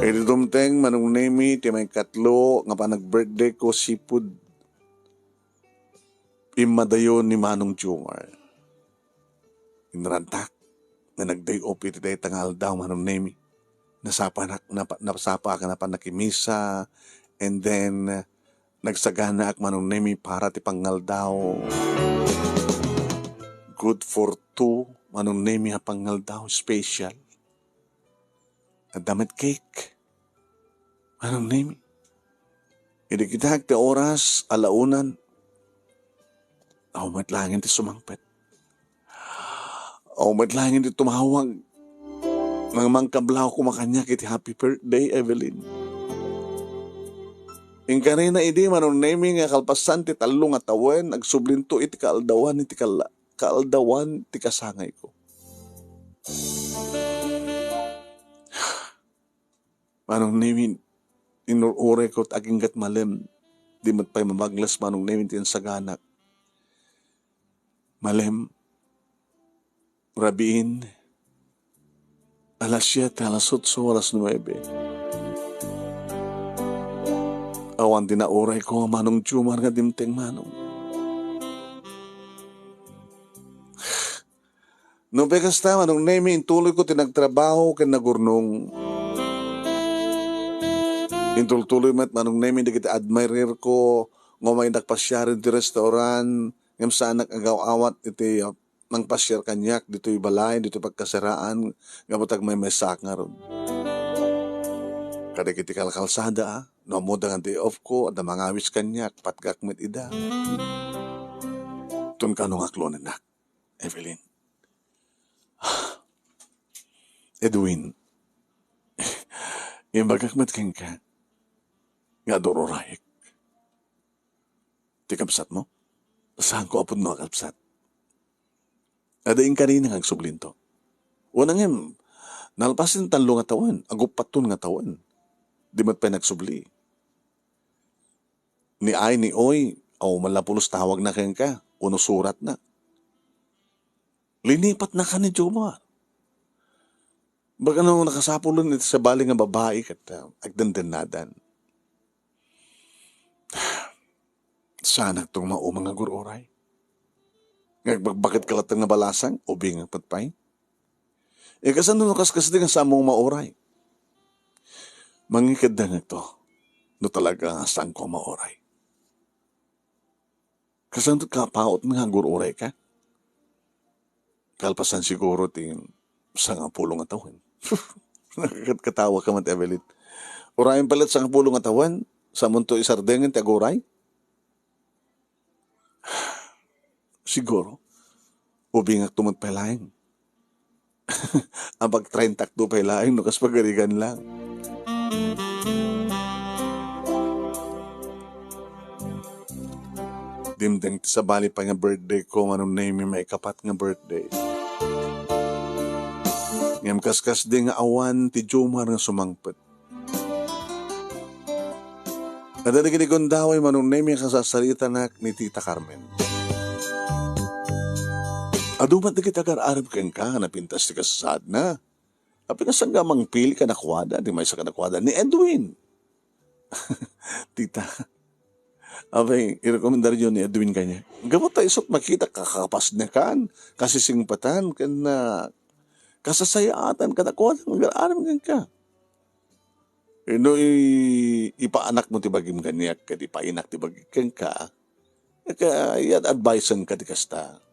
Idi dumteng, Manong Nemi, ti maikatlo nga panag-birthday ko, sipud immadayo ni Manong Jomar. Inrantak nga nag-day off iti dayta nga aldaw, Manong Nemi. Nasapanak, napa-, nasapaak a napan nakimisa, and then, nagsaganaak, Manong Nemi, para ti pangaldaw. Good for two, Manong Nemi, a pangaldaw, special. Adda met cake. Manong Nemi. Idi kitaek ti oras, alaunan. Awan met laeng ti sumangpet. Awan met laeng ti tumawag. Nang mangkablaw koma kaniak iti happy birthday, Evelyn. Inkarina idi, Manong Nemi, nga kalpasan ti tallo nga tawen, agsublinto iti kaaldawan iti kal-, kaaldawan ti kasangayko. Manong Nemi, inur-urayko ti aginggat malem. Di met pay mabagles, Manong Nemi, ti insaganak. Malem, rabiin, alas siete, alas otso, alas nuebe. Awan ti naurayko, Manong Jomar, nga dimteng, Manong. No, pay kasta, Manong Nemi, intuloyko ti nagtrabaho ken nagurnong. Intultuloy met, Manong Nemi, dagiti admirer ko nga umaynak pasiaren ti restaurant, ngem saanak agaw-awat iti, ah, nangpasiar kaniak ditoy balay, ditoy pagkasaraan, gapu ta agmaymaysaak ngarud. Kadagiti kalkalsada, ah, no ammoda nga day off ko, adda mangawis kaniak, patgak met ida. Ton kano nga akloanennak. Evelyn. Edwin, imbagak met kenka nga adur-urayek. Ti kabsatmo? Saanko a pudno a kabsat. Adda inkarina nga agsublinto. Wen ngem, nalpas ti tallo nga tawen, aguppaton nga tawen. Di met pay nagsubli. Ni ay, ni oy, aw, man la pulos tawagna kenka, wenno suratna. Linipatnaka ni Jomar. Baga no nakasapulen iti sabali nga babai ket, ah, agdendennadan. Saanak ti mauma nga agur-uray. Nga agbakbaketko latta nga balasang, ubingak met pay. E, kasano no kaskasdi nga saanmo nga mauray? Mangikeddengekto no talaga nga saanko nga mauray. Kasano kapaut nga agur-urayka? Kalpasan siguro ti sangapulo nga tawen. Nakakatkatawa ka met, Evelyn. Urayen pay latta sangapulo nga tawen, saanmonto isardengen ti aguray? Siguro, ubingakto met pay laeng. Apag-treintakto pay laeng no kas pagarigan lang. Dimteng ti sabali pay nga birthdayko, Manong Nemy, maikapat nga birthday. Ngem kaskasdi nga awan ti Jomar nga sumangpet. Adda dagiti gundaway, Manong Nemy, a kasasaritanak ni Tita Carmen. Adu met dagiti agar-arem kenka nga napintas ti kasasaadna. Apay, kasano nga mangpili kadakuada, ti maysa kadakuada ni Edwin? Tita, apay, irekomendaryo ni Edwin kaniak. Gapu ta isut' makita kakapasnekan, kasisingpetan, ken, ah, kasasayaatan kadakuada nga agar-arem kenka. No i-, ipaanakmo ti bagim kaniak, ket ipainak ti bagik kenka, ket, ah, i-advisenka ti kasta.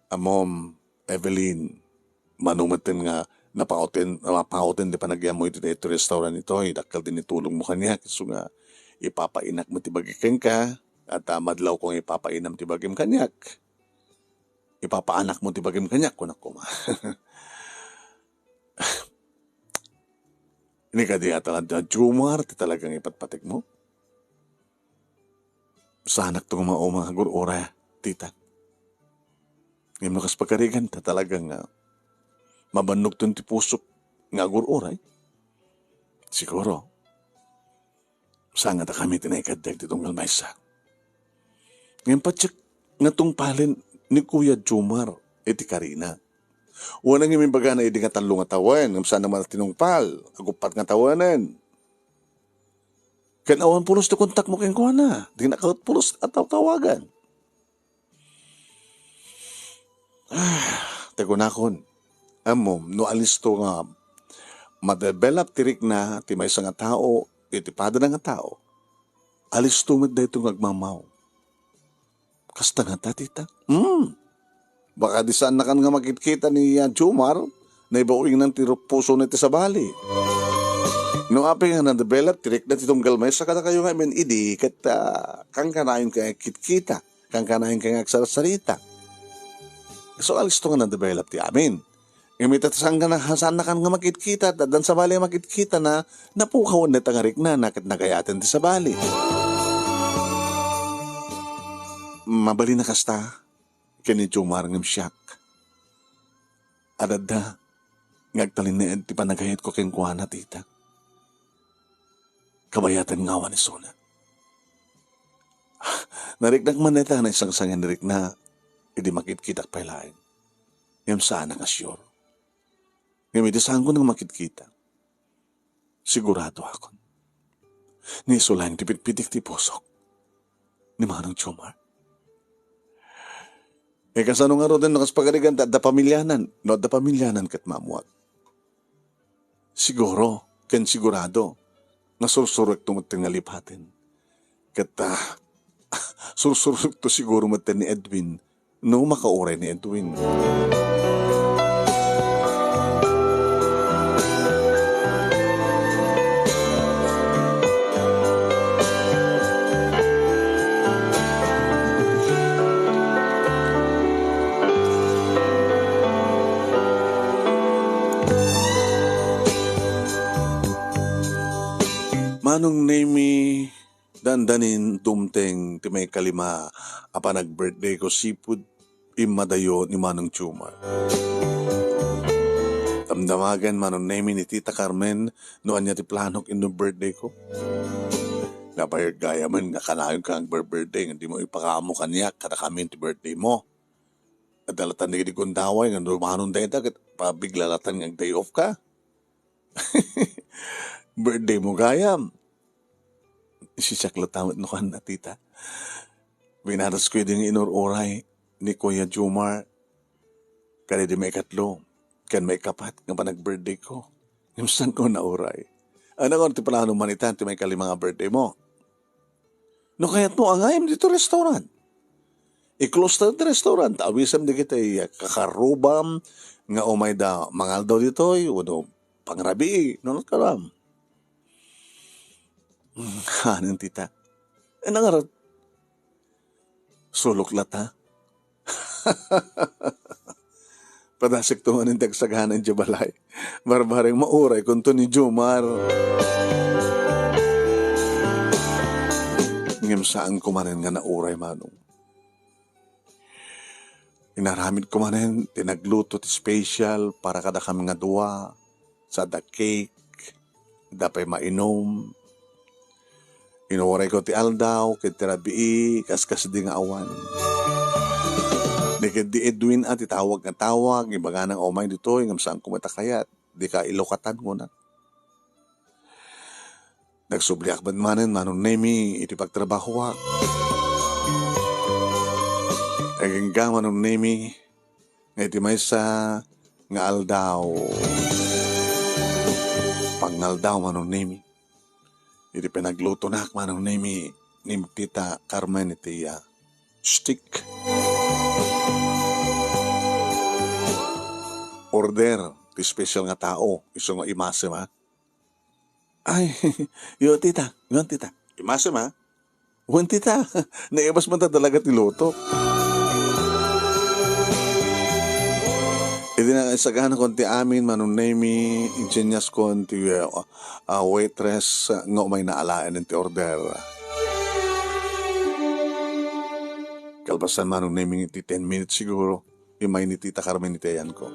Ammom, Evelyn, mano metten nga napauten, napauten ti panagyanmo iti daytoy restaurant itoy, dakkel ti nitulongmo kaniak, isu nga ipapainak met ti bagik kenka, ket, ah, madlawko nga ipapainam ti bagim kaniak. Ipapaanakmo ti bagim kaniak, kunak koma. Ni kadi a talaga, Jomar, ti talagang ipatpatikmo? Saanakto nga mauma nga agur-uray, tita. Ngem no kas pagarigan ta talaga nga mabannogton ti pusok nga agur-uray, siguro, saan a dakami ti naikaddek ti tunggal maysa. Ngem patiek nga tungpalen ni Kuya Jomar iti karina. Wen, ngem imbagana idi nga tallo nga tawen, ngem saan a tinungpal, aguppat nga tawenen. Ken awan pulos ti kontakmo kenkuana, dinaka pulos a tawtawagan. Ah, ti kunakon, ammom, no alisto nga ma-develop ti rikna ti maysa nga tao iti padana nga tao, alisto met daytoy nga agmamaw. Kasta ngata, tita? Hmm. Baka di saannakan nga makitkita ni, ah, Jomar, naibaw-ingnan ti pusona iti sabali. No apay nga na-develop ti rikna ti tunggal maysa kadakayo nga amin idi, ket, ah, kankanayon nga agkitkita, kankanayon nga agsarsarita. So, alisto nga na-develop ti amin. Ngem ita, saan nga na-, saannakan nga makitkita, addan sabali a makitkita na, napukawan dayta nga riknana ket nagayaten ti sabali. Mabalin a kasta, ken ni Jomar ngem siak. Adda nga agtalinaed ti panagayatko kenkuana, tita. Kabayatan nga awan isuna. Nariknak man dayta nga naisangsangi ni rikna idi makitkitak pay laeng. Ngem saan a nga sure. Ngem iti saanko nga makitkita, siguradoakon nga isu laeng ti pitpitik ti pusok ni Manong Jomar. E, kasano ngaruden no kas pagarigan ta adda pamilianan? No adda pamilianan ket mammuag. Siguro, ken sigurado, nga sursurekto metten nga lipaten. Ket, ah, sursurekto siguro metten ni Edwin no makauray ni Edwin. Manong Nemy, dandanin dumteng ti maikalima a panag-birthday ko sipud immadayo ni Manong Jomar. Damdamagan, Manong Nemy, ni Tita Carmen no ania ti planok inno birthday ko. Nabayag gayamen nga kanayon ka nga agbirbirthday nga dimo ipakaammo kaniak kadakami ti birthday mo. Adda latan dagiti gundaway nga dumanon dayta ket pabigla latan nga ag-day off ka. Birthday mo gayam. Sisiak latta met no kuan a tita. Binarasko idi nga inur-uray. ni Kuya Jomar, kadi di maikatlo, ken maikapat nga panag-birthday ko. Ngem saanko nauray. Ania ngamin ti plano man ita ti maikalima nga birthday mo? No kayatmo, angayem ditoy restaurant. I-close ta ti restaurant. Awisem dagiti kakarrubam nga umayda mangaldaw ditoy, wenno pangrabii, no, nagkaram. Hanen, tita. Ania ngarud? Sulok latta. Padasekto manen ti agsagana idiay balay. Barbareng mauray kunto ni Jomar. Ngem saanko manen nga nauray, Manong. Inaramidko manen ti nagluto ti special para kadakami nga dua, sada cake, adda pay mainum. Inuray ko ti aldaw ket ti rabii, kaskasdi nga awan. Ni ket di Edwin a ti tawag nga tawag, ibagana nga umay ditoy, ngem saanko met a kayat, dika ilukatan, kuna. Nagsubliak met manen, Manong Nemi, iti pagtrabahoak. Agingga, Manong Nemi, nga iti maysa nga aldaw, pangaldaw, Manong Nemi, iti panaglutonak, Manong Nemi, ni Tita Carmen iti, ah, steak. Order ti special nga tao, isu nga imasem, ha? Ay, yo, tita. Wen, tita. Imasem, ha? Wen, tita. Naibas man ta talaga ti luto. Idi naisaganakon ti amin, Manong Nemi, intseniaskon ti, uh, uh, waitress, uh, nga umayna alaen ti order. Kalpasan, Manong Nemi, ti ten minutes siguro, immay ni Tita Carmen iti ayanko.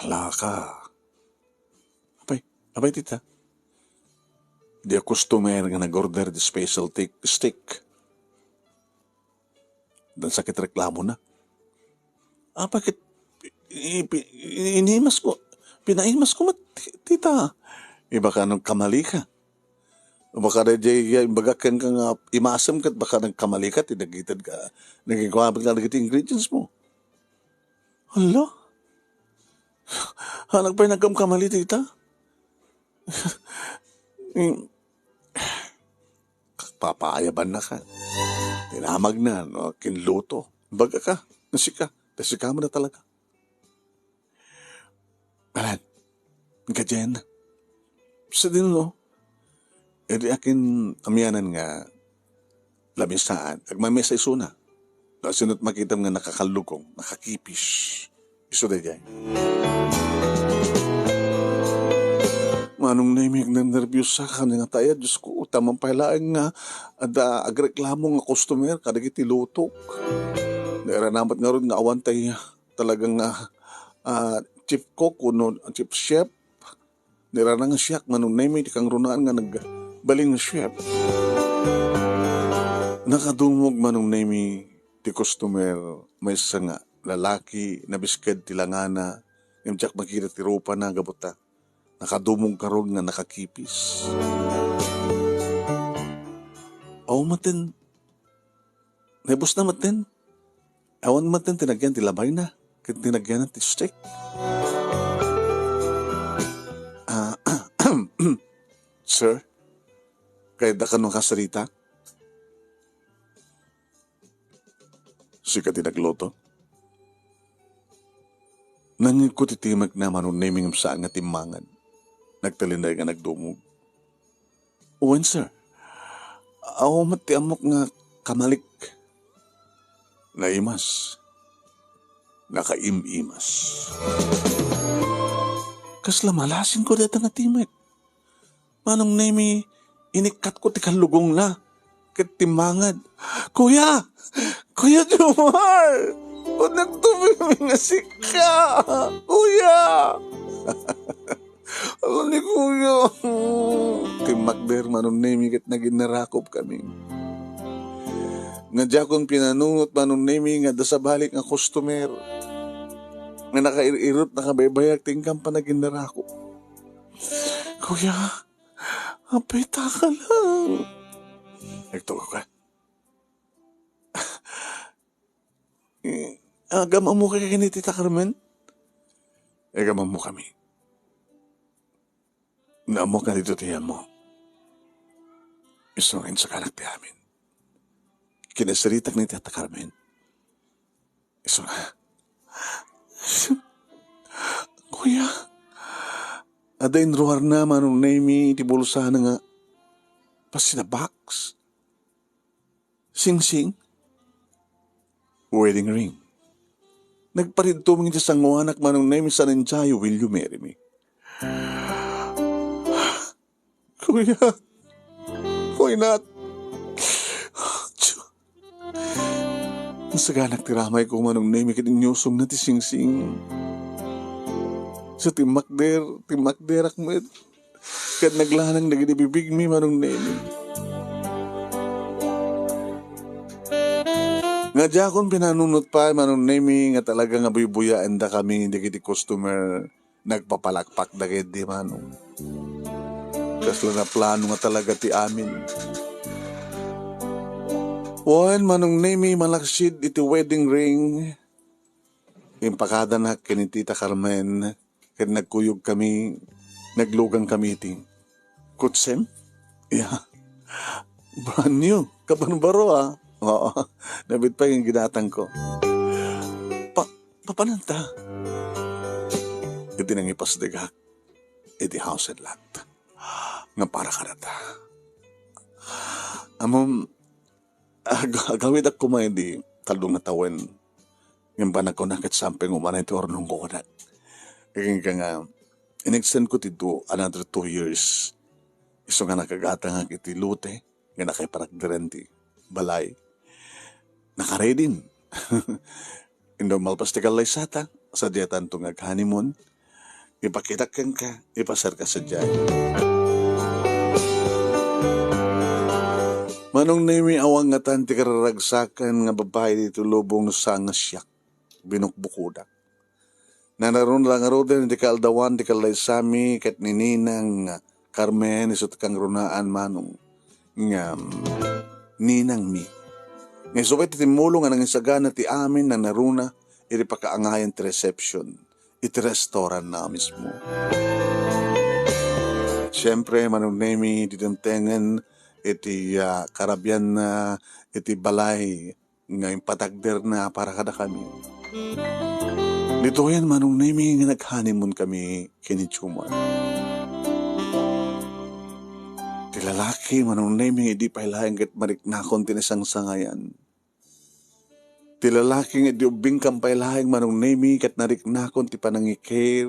Hala ka. Apay, apay, tita? Di a customer nga nag-order di special ti-, steak. Dan sakit reklamona. Apay ket i-, pi-, inimasko, pinaimasko met, ti-, tita. Ibaka nagkamali ka. Baka daydiay imbagak kenka nga imasem ket baka nagkamali ka, ti nagitedka, nagikuha ka dagiti ingredients mo. Hala? Anak pay nagkamkamali, tita? Papaayabanna ka. Tinamagna, no, kinluto. Baga ka, nasika, nasika mo na talaga. Alan, kadian na. Sa din, no? Idi akin amianan nga lamisaan, agmamesa isuna. Kasino't makitam nga nakakallugong, nakakipis. Isu daydiay. Manong Nemi, agnernerbios ka, nga taya, Diyos ko, taman pay laeng nga adda agreklamo nga customer kadagiti lutok. Nairanamat ngarud nga awan tay talaga nga, ah, chief cook wenno chief chef. Nairana nga siak, Manong Nemi, ti kangrunaan nga nagbalin nga chef. Nakadumog, Manong Nemi, ti customer, maysa nga lalaki, nabisked ti langana, ngem diak makita ti rupana gapu ta nakadumog ngarud nga nakakipis. Aw, maten, naibusna maten. Awan maten ti nagyan ti labayna, ket ti nagyan ti steak. Ah, sir, kayatda kano kasarita? Sika ti nagluto? Nangngegko ti timekna, Manong Nemi, ngem saan nga timmangad. Nagtalinaed nga nagdumog. Wen, sir. Awan met ti ammok nga kamalik. Naimas. Nakaim-imas. Kasla malasinko dayta nga timek. Manong Nemi, inikkatko ti kallugongna ket timmangad. "Kuya! Kuya Jomar! Kunekto mi nga sika! Kuya!" "Ala ni Kuya!" Timmakder, Manong Nemi, ket naginnarakopkami. Nga diakon pinanunot, Manong Nemi, nga adda sabali nga customer nga nakair-irot, nakabaybayag ti inkan panaginnarakop. "Kuya, apay ta ka lang?" Nagtugaw ka? Eh, agam-ammoka ken ni Tita Carmen? Agam-ammokami. Naammoak nga ditoy ti ammo. Isu nga insaganak ti amin. Kinasaritak ni Tita Carmen. Isu nga, "Kuya, adda inruarna Manong Nemi iti bulsana nga plastic box. Singsing, wedding ring. Nagparidtumeng iti sangoanak Manong Nemi, sa nandiay, will you marry me?" "Kuya, why not?" Insaganak ti ramayko Manong Nemi ket inyusongna ti singsing. Sa timmakder, timmakderak met. Ket naglanang dagiti bibigmi Manong Nemi. Nga diakon pinanunot pay Manong Nemi nga talaga nga buybuyaendakami dagiti customer. Nagpapalakpak dagiti Manong. Kasla naplano nga talaga ti amin. Wen, Manong Nemi, malaksid iti wedding ring, impakadanak ken ni Tita Carmen, ket nagkuyogkami, naglugangkami iti kotsem. Ya. Brand new. Kabarbaro, ah. Oo. Nabit pa yung ginatang ko. Pa-, papananta. Iti nangipasdegak iti house and lot nga para kadata. Amom, ag-, agawidak koma idi tallo nga tawen. Ngem banag ko na ket sampay nga umana iti urnongko kunak. Agingga nga, in-extend ko ti two, another two years. Isu nga nakagatangak iti lote nga nakaiparakderen ti balay. Nakaredin. Inno malpas ti kallaysata, sadiatanto nga ag-honeymoon. Ipakitak kenka, ipasarka sadiay. Manong Nemi, awan ngatan ti kararagsakan nga babai ditoy lubong no saan nga siak. Binukbukodak. Nanaruna la ngaruden iti kaaldawan ti kallaysami ket ni Ninang Carmen, isu ti kangrunaan, Manong, ngem ninangmi. Nga isu pay ti timmulong nga nangisagana ti amin nanaruna iti pakaangayan ti reception iti restaurant na mismo. Siempre, Manong Nemi, di dimtengen iti, ah, karabian na iti balay nga impatakderna para kadakami. Ditoyen Manong Nemi nga nag-honeymoon kami ken ni Jomar. Ti lalaki, Manong Nemi, idi pay laeng ket mariknakon ti naisangsangayan. Ti lalaki nga idi ubbingkan pay laeng, Manong Nemi, ket nariknakon ti panangikir,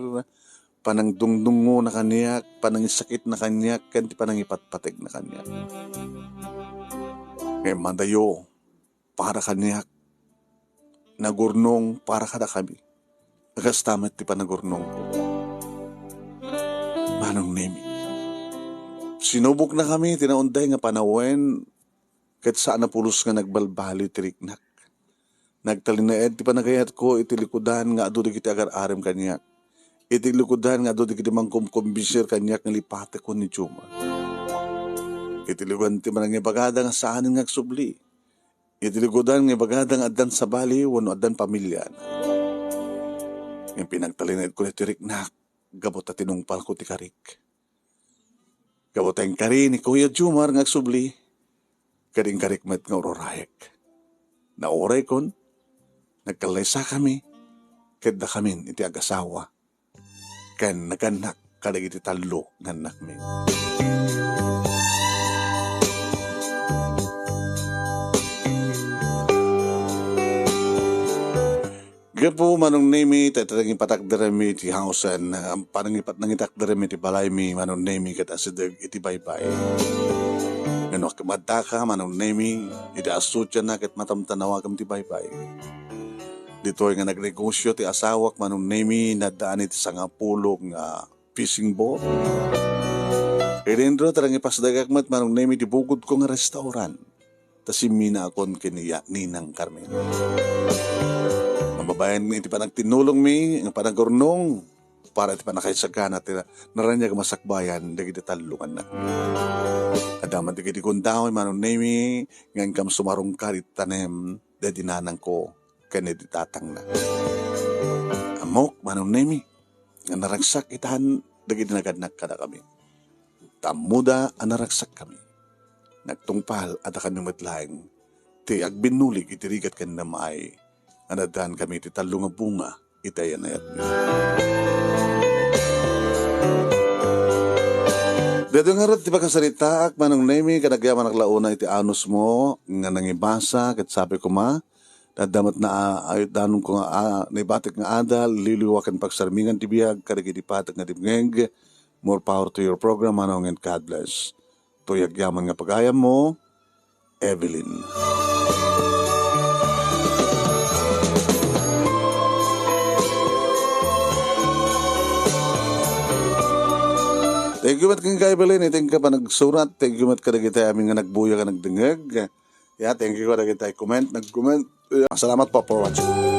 panangdungdungngona kaniak, panangisakitna kaniak, ken ti panangipatpategna kaniak. Ngem madayo, para kaniak, nagurnong para kadakami. Kasta met ti panagurnongko. Manong Nemi. Sinuboknakami ti naunday nga panawen ket saan a pulos nga nagbalbaliw ti riknak. Nagtalinaed ti panagayatko iti likudan nga adu dagiti agar-arem kaniak. Iti likudan nga adu dagiti mangkumkumbinser kaniak nga lipatekon ni Jomar. Iti likudan ti manangibagada nga saanen nga agsubli. Iti likudan nga ibagada nga addan sabali wenno addan pamiliana. Ngem pinagtalinaedko daytoy riknak gapu ta tinungpalko ti karik. Gapu ta inkari ni Kuya Jomar nga agsubli, ket inkarik met nga ururayek. Nauraykon, nagkallaysakami, ket dakamin iti agasawa ken nagannak kadagiti tallo nga annakmi. Gapu, Manong Nemi, ta iti nangipatakderanmi iti hausen, ah, panangipat-, nangitakderanmi iti balaymi, Manong Nemi, ket asideg iti baybay. Ngem no agmaddaka, Manong Nemi, iti asucianna ket matamtanawagam ti baybay. Ditoy nga nagnegosio ti asawak, Manong Nemi, naddaan iti sangapulo nga fishing boat. Idinto ta nangipasdagak met, Manong Nemi, ti bukodko nga restaurant. Ta simminakon ken ni Ninang Carmen. Mababaen iti panagtinnulongmi nga panagurnong para iti pannakaisagana ti naraniag a masakbayan dagiti tallo nga annak. Adda met dagiti gundaway, Manong Nemi, nga inkam sumarungkar iti tanem daydi nanangko. ken iti tatangna. Ammok, Manong Nemi, nga naragsak itan dagiti nagannak kadakami. Ta ammoda a naragsakkami. Nagtungpal a dakami met laeng ti agbinnulig iti rigat ken namay nga naddaankami iti tallo nga bunga iti ayan-ayatmi. Daytoy ngarud ti pakasaritaak, Manong Nemi, ken agyamanak la unay iti anusmo nga nangibasa, ket sabi koma, adda met na, ay, danonko nga, ah, naibatik nga adal, liwliwa ken pagsarmingan ti biag kadagiti pateg nga dimngeg. More power to your program, Manong, and God bless. Toy agyaman nga pagayammo, Evelyn. Thank you met kenka, Evelyn, iti inka panagsurat. Thank you met kadagiti amin nga nagbuya nga nagdengeg. Yeah, thank you kadagiti comment, nag-comment. Yeah, salamat po for watching.